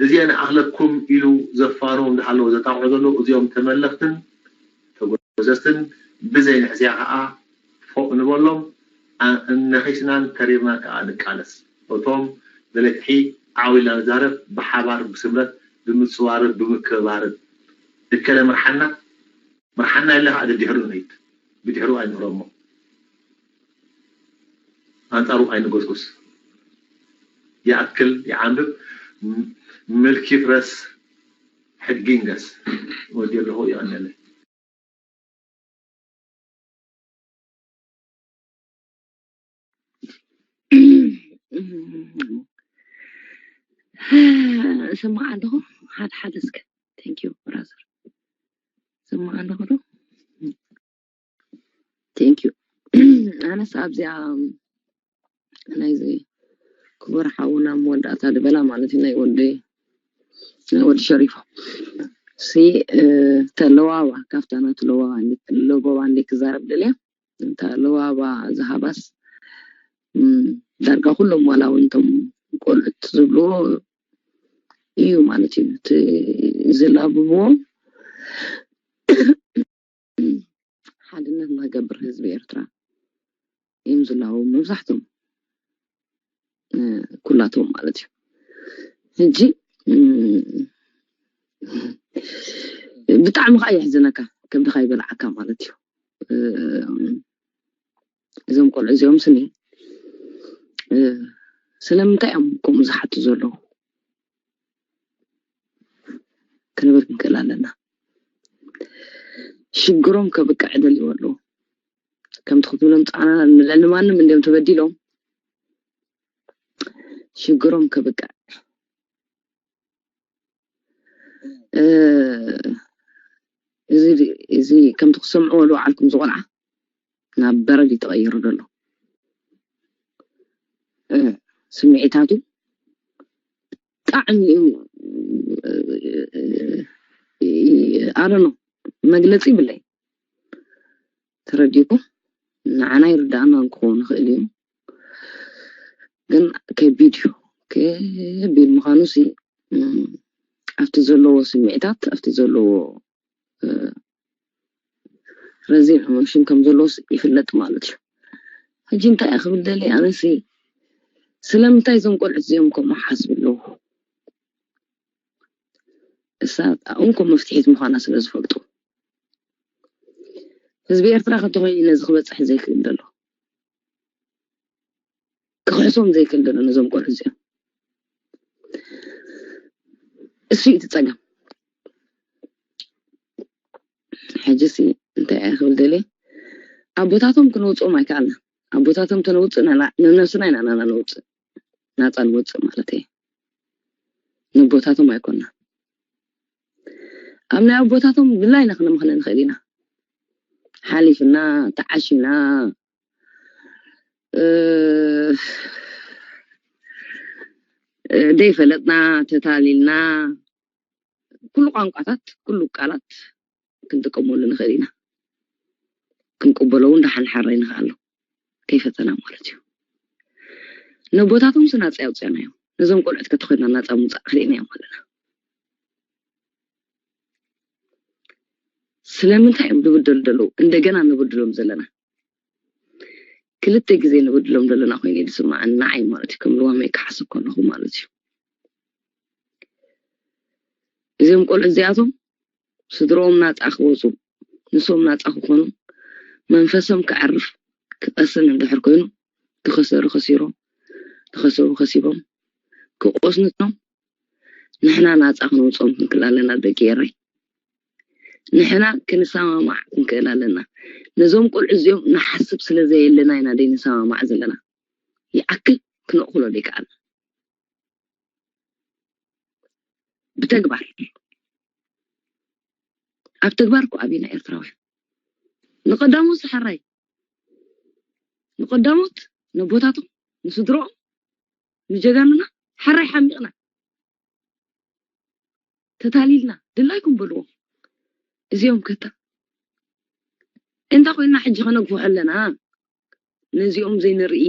እዚአ ንኣኽለኩም ኢሉ ዘፋንዎም እንዳሃለዉ ዘጣቕዑ ዘለዉ እዚኦም ተመለኽትን ተጎዘዝትን ብዘይ ንሕስያ ከዓ ፎቕ ንበሎም ነኺስናን ተሪርናን ከዓ ንቃለስ እቶም ብልክሒ ዓው ኢልና ንዛረብ፣ ብሓባር፣ ብስምረት፣ ብምጽዋርን ብምክብባርን። እከለ ምርሓና፣ ምርሓና ኢልና ከዓ ደድሕሩ ንኸይድ፣ ብድሕሩ ኣይንህረሞ። ኣንጻሩ ኣይንጎስጉስ። ይኣክል፣ ይዓንብብ፣ ም-፣ ምልኪ ፍረስ፣ ሕጊ ይንገስ። ወዲ ኣለኹ፣ ይቐንየለይ። ስማዕ ኣለኹ ሓደ ሓደ እስከ። Thank you brother። ስማዕ ኣለኹ ዶ? Thank you። ኣነስ ኣብዚኣ ናይዚ ክቡር ሓውና መወዳእታ ዝበላ ማለት እዩ፣ ናይ ወዲ ናይ ወዲ ሸሪፎ ሲ ተለዋዋ ካብታ ናቱ ለዋዋ ለበዋ እንደ ክዛረብ ደልያ እንታ ለዋዋ ዝሃባስ ዳርጋ ኩሎም ዋላ እውን እቶም ቆልዑት ዝብልዎ እዩ ማለት እዩ። እቲ ዝላብብዎ ሓድነት ንክገብር ህዝቢ ኤርትራ እዮም ዝላበቡ መብዛሕቶም፣ ኩላቶም ማለት እዩ። ሕጂ ብጣዕሚ ከዓ የሕዝነካ፣ ከብድካ ይበልዓካ ማለት እዩ። እዞም ቆልዑ እዚኦም ስኒ ስለምንታይ እዮም ከምኡ ዝሓቱ ዘለዉ ክንብል ክንክእል ኣለና። ሽግሮም ከብቅዕ ደልዎ ኣለዉ። ከምቲ ክትብሎም ፃዕና ንልዕሊ ማንም እንዲዮም ተበዲሎም ሽግሮም ከብቅዕ እዚ ከምቲ ክትሰምዕዎ ዝወዓልኩም ዝቆልዓ ናብ በረድ እዩ ተቐይሩ ዘሎ። ስምዒታቱ ብጣዕሚ እዩ ኣረኖ መግለፂ ይብለይ። ተረዲእኩም ንዓና ይርዳእና ክኸውን ይኽእል እዩ፣ ግን ከቢድ እዩ። ከቢድ ምዃኑ ሲ ኣብቲ ዘለዎ ስምዒታት ኣብቲ ዘለዎ ረዚን ኢሞሽን ከም ዘለዎስ ይፍለጥ ማለት እዩ። ሕጂ እንታይ እየ ክብል ደልየ ኣነሲ ስለምንታይ እዞም ቆልዑት እዚኦም ከምኡ ሓስብ ኣለዉ? እሳ እንኮ መፍትሒት ምዃና ስለ ዝፈልጡ ህዝቢ ኤርትራ ከተኮይኑ ነዚ ክበፅሕ ዘይክእል ዘሎ ክኽሕሶም ዘይክእል ዘሎ ነዞም ቆልዑ እዚኦም እሱ እዩ እቲ ፀገም። ሕጂ ሲ እንታይ እየ ክብል ደልየ ኣቦታቶም ክነውፅኦም ኣይከኣልና። ኣቦታቶም ተነውፅእ ንነብስና ኢና ናና ነውፅእ ናፃ ንወፅእ ማለት እየ። ነቦታቶም ኣይኮና ኣብ ናይ ኣቦታቶም ብላይና ክነምኽነ ንኽእል ኢና። ሓሊፍና ተዓሽና ደይፈለጥና ተታሊልና ኩሉ ቋንቋታት ኩሉ ቃላት ክንጥቀመሉ ንኽእል ኢና። ክንቅበሎ እውን ደሓን ሓራይ ንኽኣሎ ከይፈተና ማለት እዩ። ነቦታቶም ሲ ናፃ ያውፅያና እዮም። ነዞም ቆልዑት ከተኾይና ናፃ ምውፃእ ክልእና እዮም ኣለና። ስለምንታይ እዮም ንብደሉ ዘለዉ? እንደገና ንብድሎም ዘለና ክልተ ግዜ ንብድሎም ዘለና ኮይኑ ዝስምዓኒ ንዓይ ማለት እዩ። ከም ልዋመይ ክሓስብ ከለኹ ማለት እዩ። እዚኦም ቆልዑ እዚኣቶም ስድሮኦም ናፃ ክወፁ ንሶም ናፃ ክኾኑ መንፈሶም ክዓርፍ ክቐስን እንድሕር ኮይኑ ዝኸሰሩ ከሲሮም ዝኸሰቡ ከሲቦም ክቆስኑ እዮም። ንሕና ናፃ ክንወፅኦም ክንክእል ኣለና ደቂ ኤረይ። ንሕና ክንሰማማዕ ክንክእል ኣለና። ነዞም ቆልዑ እዚኦም ንሓስብ ስለ ዘየለና ኢና ደይ ንሰማማዕ ዘለና። ይኣክል ክነእኽሎ ደይከኣልና ብተግባር ኣብ ተግባር እኮ ኣብና ኤርትራውያን ንቀዳሞት ሓራይ ንቀዳሞት ነቦታቶም ንስድሮኦም ንጀጋኑና ሓራይ ሓሚቕና ተታሊልና ድላይኩም በልዎም። እዚኦም ከታ እንታይ ኮይና ሕጂ ከነግፍሖ ኣለና? ነዚኦም ዘይንርኢ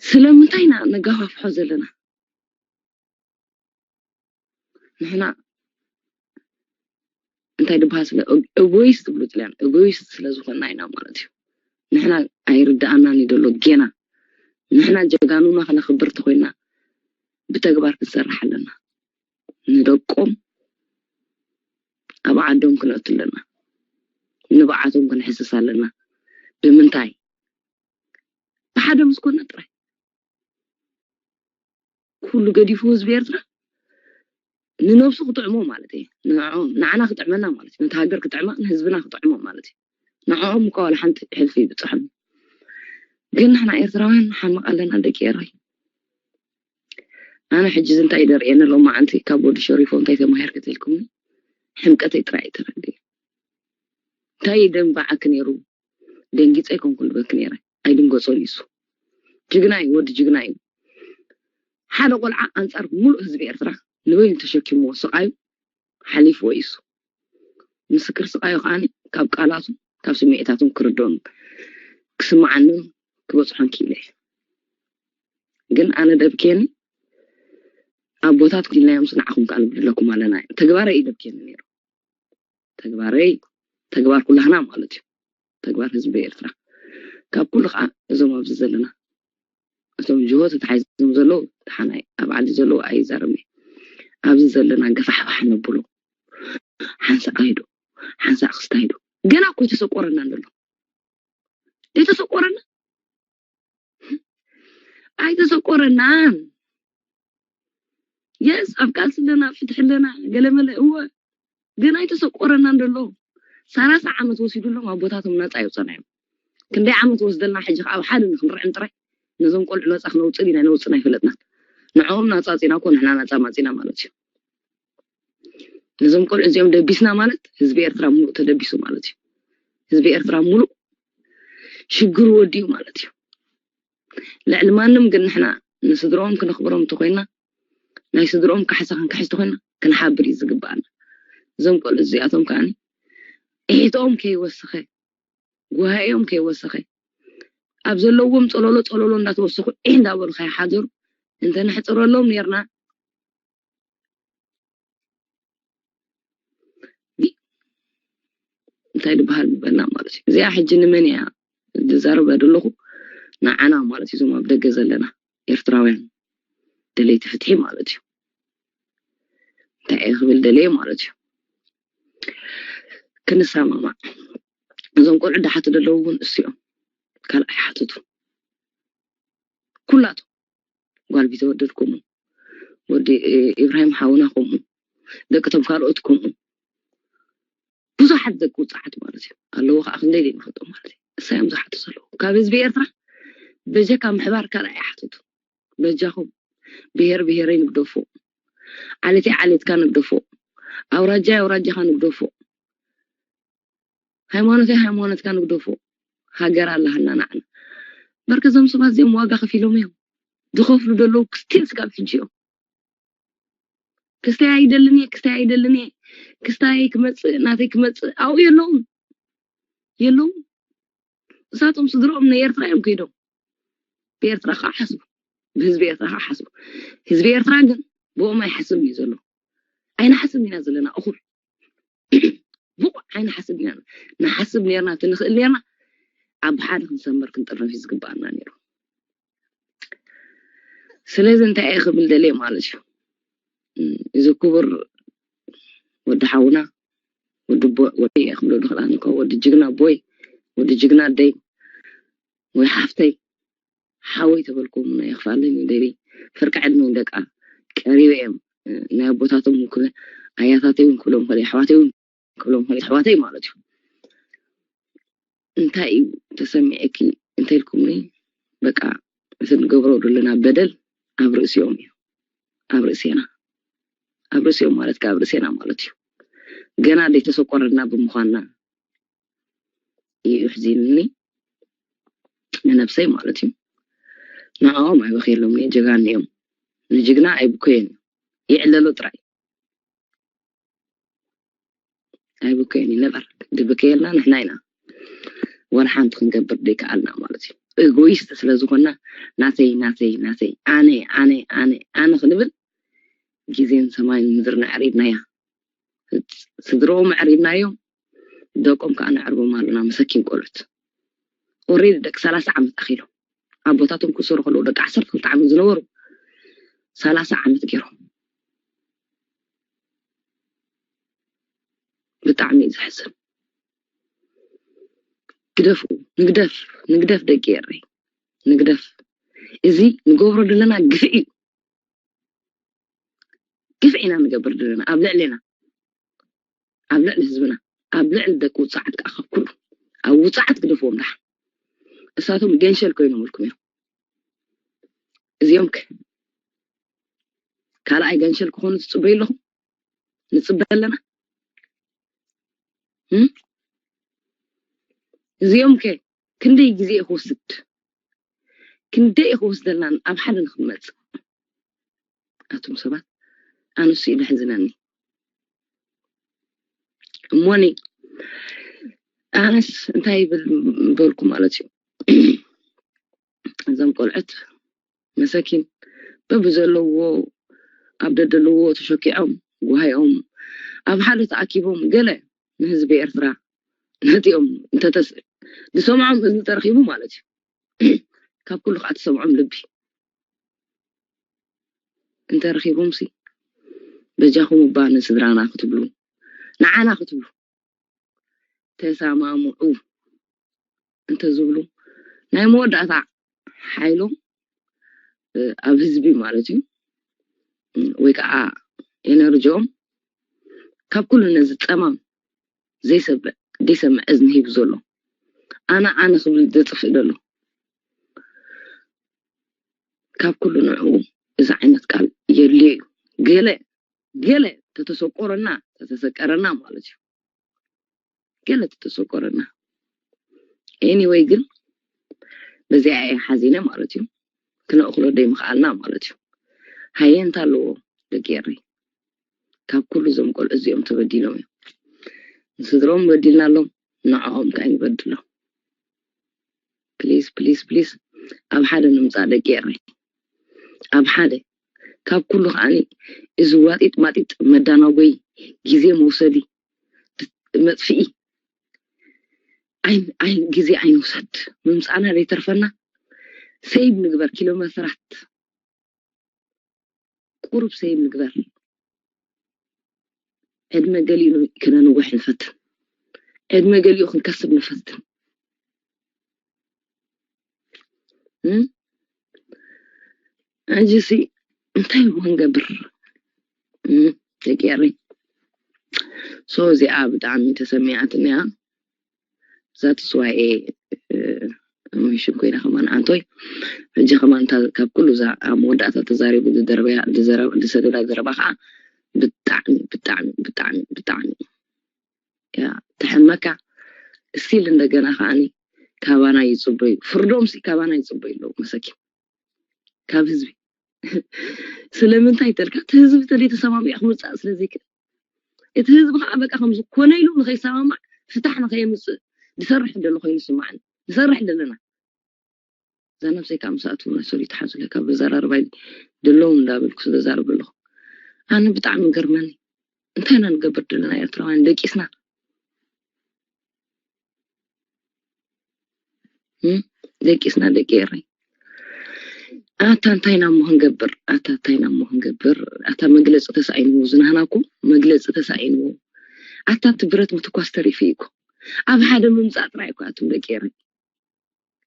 ስለምንታይ ኢና ነጋፋፍሖ ዘለና? ንሕና እንታይ ድበሃል ስለ ኤጎይስት ትብሉ ጥልያን ኤጎይስት ስለ ዝኾንና ኢና ማለት እዩ። ንሕና ኣይርድኣናን እዩ ዘሎ ጌና ንሕና ጀጋኑና ከነኽብር ተኮይና ብተግባር ክንሰርሕ ኣለና። ንደቆም ኣብ ዓዶም ክነእቱ ኣለና። ንብዓቶም ክንሕስስ ኣለና። ብምንታይ? ብሓደ ምስ ኮና ጥራይ። ኩሉ ገዲፉ ህዝቢ ኤርትራ ንነብሱ ክጥዕሞ ማለት እዩ። ንዕኦም ንዓና ክጥዕመና ማለት እዩ። ነቲ ሃገር ክጥዕማ ንህዝብና ክጥዕሞ ማለት እዩ። ንዕኦም እኳ ዋላ ሓንቲ ሕልፊ ይብፅሖም። ግን ንሕና ኤርትራውያን ሓመቕ ኣለና ደቂ ኤረይ። ኣነ ሕጂ እዚ እንታይ ደርእየኒ ሎማዓንቲ ካብ ወዲ ሸሪፎ እንታይ ተማሂር ከተልኩም? ሕምቀተይ ጥራይ እዩ ተረዲኡ። እንታይ ደንባዓኪ ነይሩ? ደንጊፀ ኣይኮንኩን ዝበኪ ነይረ። ኣይድንገፆን እዩ እሱ። ጅግና እዩ፣ ወዲ ጅግና እዩ። ሓደ ቆልዓ ኣንፃር ሙሉእ ህዝቢ ኤርትራ ንበይኑ ተሸኪምዎ ስቓዩ ሓሊፍዎ እዩ እሱ። ምስክር ስቓዩ ከዓ ካብ ቃላቱ ካብ ስምዒታቱን ክርድኦን ክስምዓንን ክበፅሖን ክኢለ እዩ። ግን ኣነ ደብኬኒ ኣቦታት ኩልናዮም ንዓኹም ከዓ ንብድለኩም ኣለና እዩ። ተግባረ እዩ ደብኬኒ ነይሩ። ተግባረይ ተግባር ኩላህና ማለት እዩ። ተግባር ህዝቢ ኤርትራ ካብ ኩሉ ከዓ እዞም ኣብዚ ዘለና እቶም ጅሆ ተታሒዞም ዘለዉ ደሓናይ ኣብ ዓዲ ዘለዉ ኣይዛረብ እየ። ኣብዚ ዘለና ገፋሕፋሕ ነብሎ ሓንሳእ ኣይዶ ሓንሳእ ክስታይ ዶ ገና እኮ ተሰቆረና ንሎ ዘይተሰቆረና ኣይተሰቆረናን። የስ ኣብ ቃልሲ ኣለና ፍትሒ ኣለና ገለመለ እወ ግን ኣይተሰቆረናን ዘሎ ሰላሳ ዓመት ወሲዱሎም ኣቦታቶም ናፃ የውፀና እዮም። ክንደይ ዓመት ወስደልና ሕጂ ከዓ ኣብ ሓደ ንክንርዕም ጥራይ ነዞም ቆልዑ ናፃ ክነውፅእ ኢና ነውፅእ ኣይፈለጥና። ንዕኦም ናፃ ኣውፂና እኮ ንሕና ናፃ ማፂና ማለት እዩ። ነዞም ቆልዑ እዚኦም ደቢስና ማለት ህዝቢ ኤርትራ ሙሉእ ተደቢሱ ማለት እዩ። ህዝቢ ኤርትራ ሙሉእ ሽግሩ ወዲኡ ማለት እዩ። ልዕሊ ማንም ግን ንሕና ንስድሮኦም ክነኽብሮም እንተኮይና ናይ ስድሮኦም ካሕሳ ክንክሕስ እንተኮይና ክንሓብር እዩ ዝግባኣና። እዞም ቆልዑ እዚኣቶም ከዓ እሒትኦም ከይወሰኸ ጉሃኤኦም ከይወሰኸ ኣብ ዘለዎም ፀሎሎ ፀሎሎ እንዳተወሰኹ ዒ እንዳበሉ ከይሓደሩ እንተነሕፅረሎም ነርና እንታይ ዝበሃል ምበልና ማለት እዩ። እዚኣ ሕጂ ንመን እያ ዝዛረብ ዘለኹ? ንዓና ማለት እዩ። እዞም ኣብ ደገ ዘለና ኤርትራውያን ደለይቲ ፍትሒ ማለት እዩ። እንታይ እየ ክብል ደለየ ማለት እዩ? ክንሰማማዕ እዞም ቆልዑ ዝሓቱ ዘለዉ እውን እሱ እዮም። ካልእ ኣይሓትቱ ኩላቶም ጓል ቢተወደድ ከምኡ ወዲ ኢብራሂም ሓውና ከምኡ ደቅቶም ካልኦት ከምኡ ብዙሓት ደቂ ውፅዓት ማለት እዩ ኣለዉ ከዓ ክንደይ ዘይንፈልጦ ማለት እዩ። እሳዮም ዝሓቱ ዘለዉ ካብ ህዝቢ ኤርትራ በጀካ ምሕባር ካልእ ኣይሓትቱ። በጃኹም ብሄር ብሄረይ ንግደፎ፣ ዓሌተይ ዓሌትካ ንግደፎ፣ ኣውራጃይ ኣውራጃኻ ንግደፎ፣ ሃይማኖተይ ሃይማኖትካ ንግደፎ። ሃገር ኣላሃና ንዓና። በርከ እዞም ሰባት እዚኦም ዋጋ ከፊሎም እዮም ዝኸፍሉ ዘለዉ ክስቲል ስጋብ ሕጂ እዮም። ክስታይ ኣይደልን እየ ክስታይ ኣይደልን እየ ክስታይ ክመፅእ ናተይ ክመፅእ ኣብኡ የለውን የለውን። እሳቶም ስድሮኦም ናይ ኤርትራ እዮም ከይዶም ብኤርትራ ከዓ ሓስቡ ብህዝቢ ኤርትራ ከዓ ሓስቡ። ህዝቢ ኤርትራ ግን ብኦም ኣይሓስብን እዩ ዘሎ። ኣይንሓስብ ኢና ዘለና እኹል ብቑዕ ኣይንሓስብ ኢና። ንሓስብ ነርና እቲ ንኽእል ነርና ኣብ ሓደ ክንሰመር ክንጥረፍ እዩ ዝግባኣና ነይሩ። ስለዚ እንታይ እየ ክብል ደልየ ማለት እዩ እዚ ክቡር ወዲ ሓውና ወዲ ወዲ እየ ክብሎ ድኽእል ኣነ ወዲ ጅግና ኣቦይ ወዲ ጅግና ኣደይ ወይ ሓፍተይ ሓወይ ተበልኩም ናይ ክፋለኝ ደሊ ፍርቂ ዕድመ ደቃ ቀሪበ እዮም ናይ ኣቦታቶም ክብለ ኣያታተይ እውን ክብሎም ከለ ኣሕዋተይ እውን ክብሎም ከለ ኣሕዋተይ ማለት እዩ። እንታይ እዩ ተሰሚዐኪ እንተልኩምኒ በቃ እቲ ንገብሮ ዘለና በደል ኣብ ርእሲኦም እዩ ኣብ ርእሴና ኣብ ርእሲኦም ማለት ኣብ ርእሴና ማለት እዩ። ገና ዘይተሰቆረና ብምዃንና እዩ ኣሕዚኑኒ ንነብሰይ ማለት እዩ። ንዕኦም ኣይበክየሎም እየ ጀጋኑ እዮም። ንጅግና ኣይብከዮን እዩ ይዕለሎ ጥራይ ኣይብከዮን እዩ ነበር ድብከየልና ንሕና ኢና ዋላ ሓንቲ ክንገብር ዘይከኣልና ማለት እዩ። ኤጎይስት ስለዝኮና ናተይ ናተይ ናተይ ኣነ ኣነ ኣነ ኣነ ክንብል ግዜን ሰማይን ምድርን ኣዕሪብናያ። ስድርኦም ኣዕሪብናዮም ደቆም ከዓ ነዕርቦም ኣለና መሰኪን ቆልዑት ኦሬዲ ደቂ ሰላሳ ዓመት ኣኺሎም ኣቦታቶም ክሰሩ ከለዉ ደቂ ዓሰርተ ክልተ ዓመት ዝነበሩ ሰላሳ ዓመት ገይሮም። ብጣዕሚ እዩ ዘሕዝን። ግደፉ፣ ንግደፍ፣ ንግደፍ ደቂ ኤረይ፣ ንግደፍ። እዚ ንገብሮ ዘለና ግፍዒ እዩ። ግፍዒ ኢና ንገብር ዘለና ኣብ ልዕሌና፣ ኣብ ልዕሊ ህዝብና፣ ኣብ ልዕሊ ደቂ ውፅዓት ከዓ ካብ ኩሉ ኣብ ውፅዓት ግደፍዎም ደሓን። እሳቶም ገንሸል ኮይኖምልኩም እዮም። እዚኦም ከ ካልኣይ ገንሸል ክኾኑ ትፅበዩ ኣለኹም? ንፅበ ኣለና። እም? እዚኦም ከ ክንደይ ግዜ ክወስድ፣ ክንደይ ክወስደልና ኣብ ሓደ ንክንመፅእ? ኣቱም ሰባት፣ ኣነሱ እዩ ዘሕዝነኒ። እሞኒ ኣነስ እንታይ ይብል በልኩ ማለት እዩ። እዞም ቆልዑት መሰኪን በብዘለዎ ኣብ ደደለዎ ተሸኪዖም ጓሂኦም ኣብ ሓደ ተኣኪቦም ገለ ንህዝቢ ኤርትራ ነቲኦም እንተተስ ዝሰምዖም እዝኒ ተረኺቡ ማለት እዩ። ካብ ኩሉ ከዓ ትሰምዖም ልቢ እንተረኺቦም ሲ በጃኹም እባ ንስድራና ክትብሉ ንዓና ክትብሉ ተሰማምዑ እንተዝብሉ ናይ መወዳእታ ሓይሎም ኣብ ህዝቢ ማለት እዩ ወይ ከዓ ኤነርጂኦም ካብ ኩሉ ነዚ ፀማም ዘይሰምዕ ዘይሰምዕ እዝኒ ሂቡ ዘሎ ኣነ ኣነ ክብል ዘጥፍእ ዘሎ ካብ ኩሉ ንዕኡ እዚ ዓይነት ቃል የድልዮ እዩ። ገለ ገለ ተተሰቆረና ተተሰቀረና ማለት እዩ። ገለ ተተሰቆረና anyway ግን በዚኣ እየ ሓዚነ ማለት እዩ። ክነእክሎ ደይ ምኽኣልና ማለት እዩ። ሃየ እንታ ኣለዎ ደቂ ኤረይ ካብ ኩሉ እዞም ቆልዑ እዚኦም ተበዲሎም እዮም። ንስድሮም በዲልና ኣሎም ንዕኦም ከዓ ይበድሎም። ፕሊስ ፕሊስ ፕሊስ ኣብ ሓደ ንምፃእ ደቂ ኤረይ ኣብ ሓደ ካብ ኩሉ ከዓኒ እዚ ዋጢጥ ማጢጥ መዳናጎይ ግዜ መውሰዲ መጥፍኢ ኣይ ግዜ ኣይንውሰድ። ምምፃእና ዘይተርፈና ሰይብ ንግበር ኪሎ መትራት ቁሩብ ሰይብ ንግበር። ዕድመ ገሊኡ ክነንውሕ ንፈትን ዕድመ ገሊኡ ክንከስብ ንፈትን ሕጂ ሲ እንታይ እሞ ክንገብር ደቂ ኤረይ so እዚኣ ብጣዕሚ ተሰሚዓትኒ እያ። ዛትስ ዋይ ኤ መሽን ኮይና ከማን ኣንቶይ ሕጂ ከማን ካብ ኩሉ እዛ ኣብ መወዳእታ ተዛሪቡ ዝሰደዳ ዘረባ ከዓ ብጣዕሚ ብጣዕሚ ብጣዕሚ ብጣዕሚ ተሐመካ እስቲል እንደገና ከዓኒ ካባና ይፅበዩ ፍርዶም ሲ ካባና ይፅበዩ ኣለዉ መሰኪን ካብ ህዝቢ ስለምንታይ ተልካ እቲ ህዝቢ ተዘይተሰማሚዑ ክምፃእ ስለዘይክእል እቲ ህዝቢ ከዓ በቃ ከም ዝኾነ ኢሉ ንኸይሰማማዕ ፍታሕ ንኸየምፅእ ዝሰርሕ ደሎ ኮይኑ ይስማዓኒ ንሰርሕ ደለና እዛ ነብሰይ ከዓ ምስ ኣትውና ሶሪ ተሓዙለይ ካብ ዘራርባ ኢለ ደለዉ እንዳበልኩ ስለ ዛርብ ኣለኹ ኣነ ብጣዕሚ ገርመኒ እንታይ ኢና ንገብር ደለና ኤርትራውያን ደቂስና ደቂስና ደቂ ኤረይ ኣታ እንታይ ኢና እሞ ክንገብር ኣታ እንታይ ኢና እሞ ክንገብር ኣታ መግለፂ ተሳኢንዎ ዝናህና እኮ መግለፂ ተሳኢንዎ ኣታ እቲ ብረት ምትኳስ ተሪፉ እዩ እኮ ኣብ ሓደ ምምፃእ ጥራይ እኮ ኣቱም ደቂ ኤረይ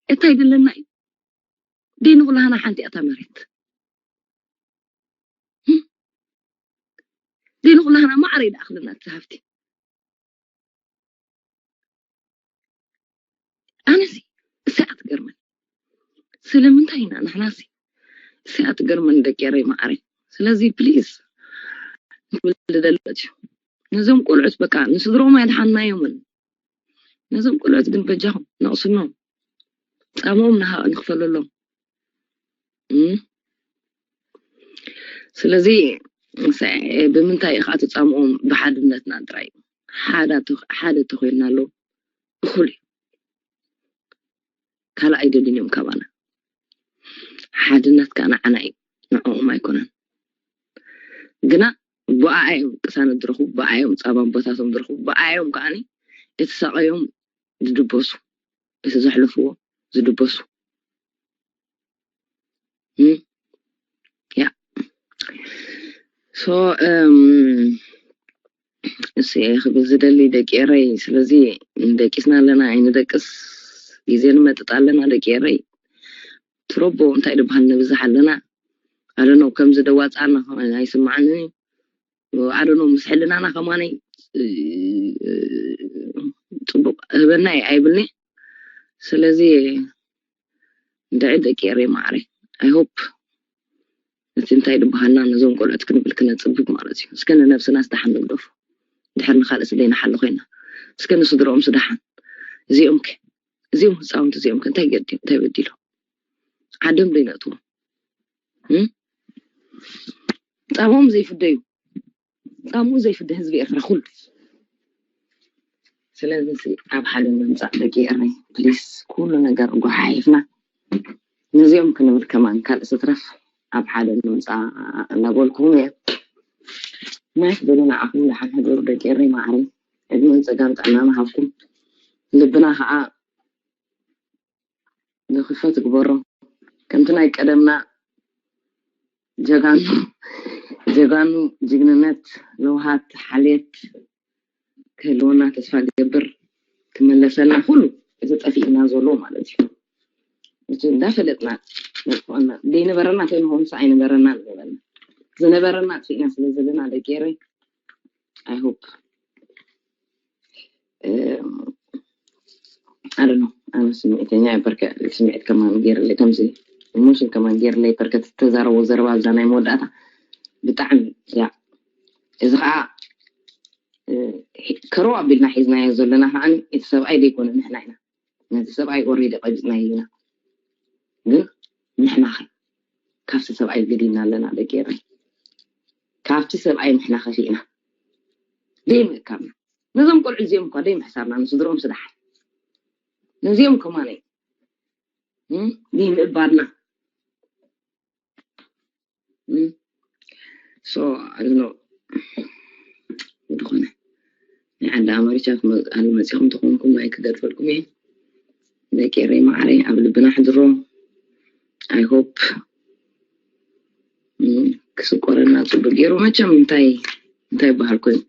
እንታይ ደለና እዩ ደይ ንኩላህና ሓንቲ ኣታ መሬት ደይ ንኩላህና ማዕረ ይደኣኽልና እቲ ሃፍቲ ኣነሲ እሰይ ኣትገርመን ስለምንታይ ኢና ንሕናሲ እሰይ ኣትገርመን ደቂ ኤረይ ማዕረይ ስለዚ ፕሊዝ ንክብል ደለት እዩ ነዞም ቆልዑት በቃ ንስድሮም ኣድሓናዮምን ነዞም ቆልዑት ግን በጃኹም ነቕስኖም ፃሞም ንክፈለሎም ስለዚ ብምንታይ ከዓ ትፃምኦም ብሓድነትና ጥራይ ሓደ ተኮይንና ኣለዉ እኩል እዩ ካልእ ኣይደልን እዮም ካባና ሓድነት ከዓ ንዓና እዩ ንዕኦም ኣይኮነን ግና ብኣዮም ቅሳነት ዝረኽቡ ብኣዮም ፃባን ቦታቶም ዝረኽቡ ብኣዮም ከዓ እቲ ሳቀዮም ዝድበሱ እቲ ዘሕለፍዎ ዝድበሱ ያ so እስ ክብል ዝደሊ ደቂ ኤረይ፣ ስለዚ ደቂስና ኣለና ኣይንደቅስ፣ ግዜ ንመጥጥ ኣለና ደቂ ኤረይ። ትሮቦ እንታይ ድበሃል ንብዝሕ ኣለና። ኣደነው ከምዚ ደዋፃና ኣይስማዓንን። ኣደነው ምስ ሕልናና ከማነይ ፅቡቅ ህበና ኣይብልኒ። ስለዚ እንድዒ ደቂ ኤረይ ማዕረይ፣ I hope እቲ እንታይ ድበሃልና ነዞም ቆልዑት ክንብል ክነፅብብ ማለት እዩ። እስከ ንነብስና ስደሓን ንግደፉ። ድሕር ንካልእ ስደይ ንሓሊ ኮይና፣ እስከ ንስድረኦም ስደሓን። እዚኦም ከ እዚኦም ህፃውንቲ እዚኦም ከ እንታይ ገዲ እንታይ በዲሎም? ዓዶም ደይነእትዎም ፃሞም ዘይፍደዩ ፃሙ ዘይፍደ ህዝቢ ኤርትራ ኩሉ። ስለዚ ኣብ ሓደ ንምፃእ ደቂ ኤረይ ፕሊስ ኩሉ ነገር ጓሓሒፍና ነዚኦም ክንብል ከማን ካልእ ስትረፍ ኣብ ሓደ ንምፃእ እናበልኩም እየ። ማይክ በሉ ንዓኹም ደሓን ሕደሩ ደቂ ኤረይ ማዕረይ። ዕድመን ፀጋን ጥዕናን ሃብኩም። ልብና ከዓ ንኽፈት ግበሮ። ከምቲ ናይ ቀደምና ጀጋኑ ጀጋኑ ጅግንነት ለውሃት ሓልየት ክህልወና ተስፋ ገብር። ክመለሰልና ኩሉ እቲ ጠፊእና ዘሎ ማለት እዩ። እቲ እንዳፈለጥና ነጥፍኣና ዘይነበረና ከይንኸውን ኣይነበረና ዝበለና ዝነበረና ኣጥፊእና ስለ ዘለና ደቂ ኤረይ I hope ኣደኖ ኣነ ስምዒተኛ በርከ ስምዒት ከማን ገይርለይ ከምዚ ኢሞሽን ከማን ገይርለይ በርከ ተዛረቦ ዘረባ ኣብዛ ናይ መወዳእታ ብጣዕሚ ያ እዚ ከዓ ከረው ኣቢልና ሒዝናዮ ዘለና ከዓ እቲ ሰብኣይ ዘይኮነ ንሕና ኢና። ነቲ ሰብኣይ already ቀቢፅናዮ ኢና። ግን ንሕና ኸ ካብቲ ሰብኣይ ገዲና ኣለና ደቂ ኤረይ። ካብቲ ሰብኣይ ንሕና ከፊእና ደይ ምእካብና ነዞም ቆልዑ እዚኦም እኳ ደይ ምሕሳርና ንስድሮም ስዳሓን ነዚኦም ከማነይ ደይ ምእባድና so I don't know ዝኾነ ናይ ዓዲ ኣመሪካ ክመፅኣሉ መፂኹም ተኾንኩም ማይ ክገድፈልኩም እየ። ደቂ ኤረይ ማዕረይ ኣብ ልብና ሕድሮ። I hope ክስቆረና ፅቡቅ ገይሩ መቸም እንታይ እንታይ ይበሃል ኮይኑ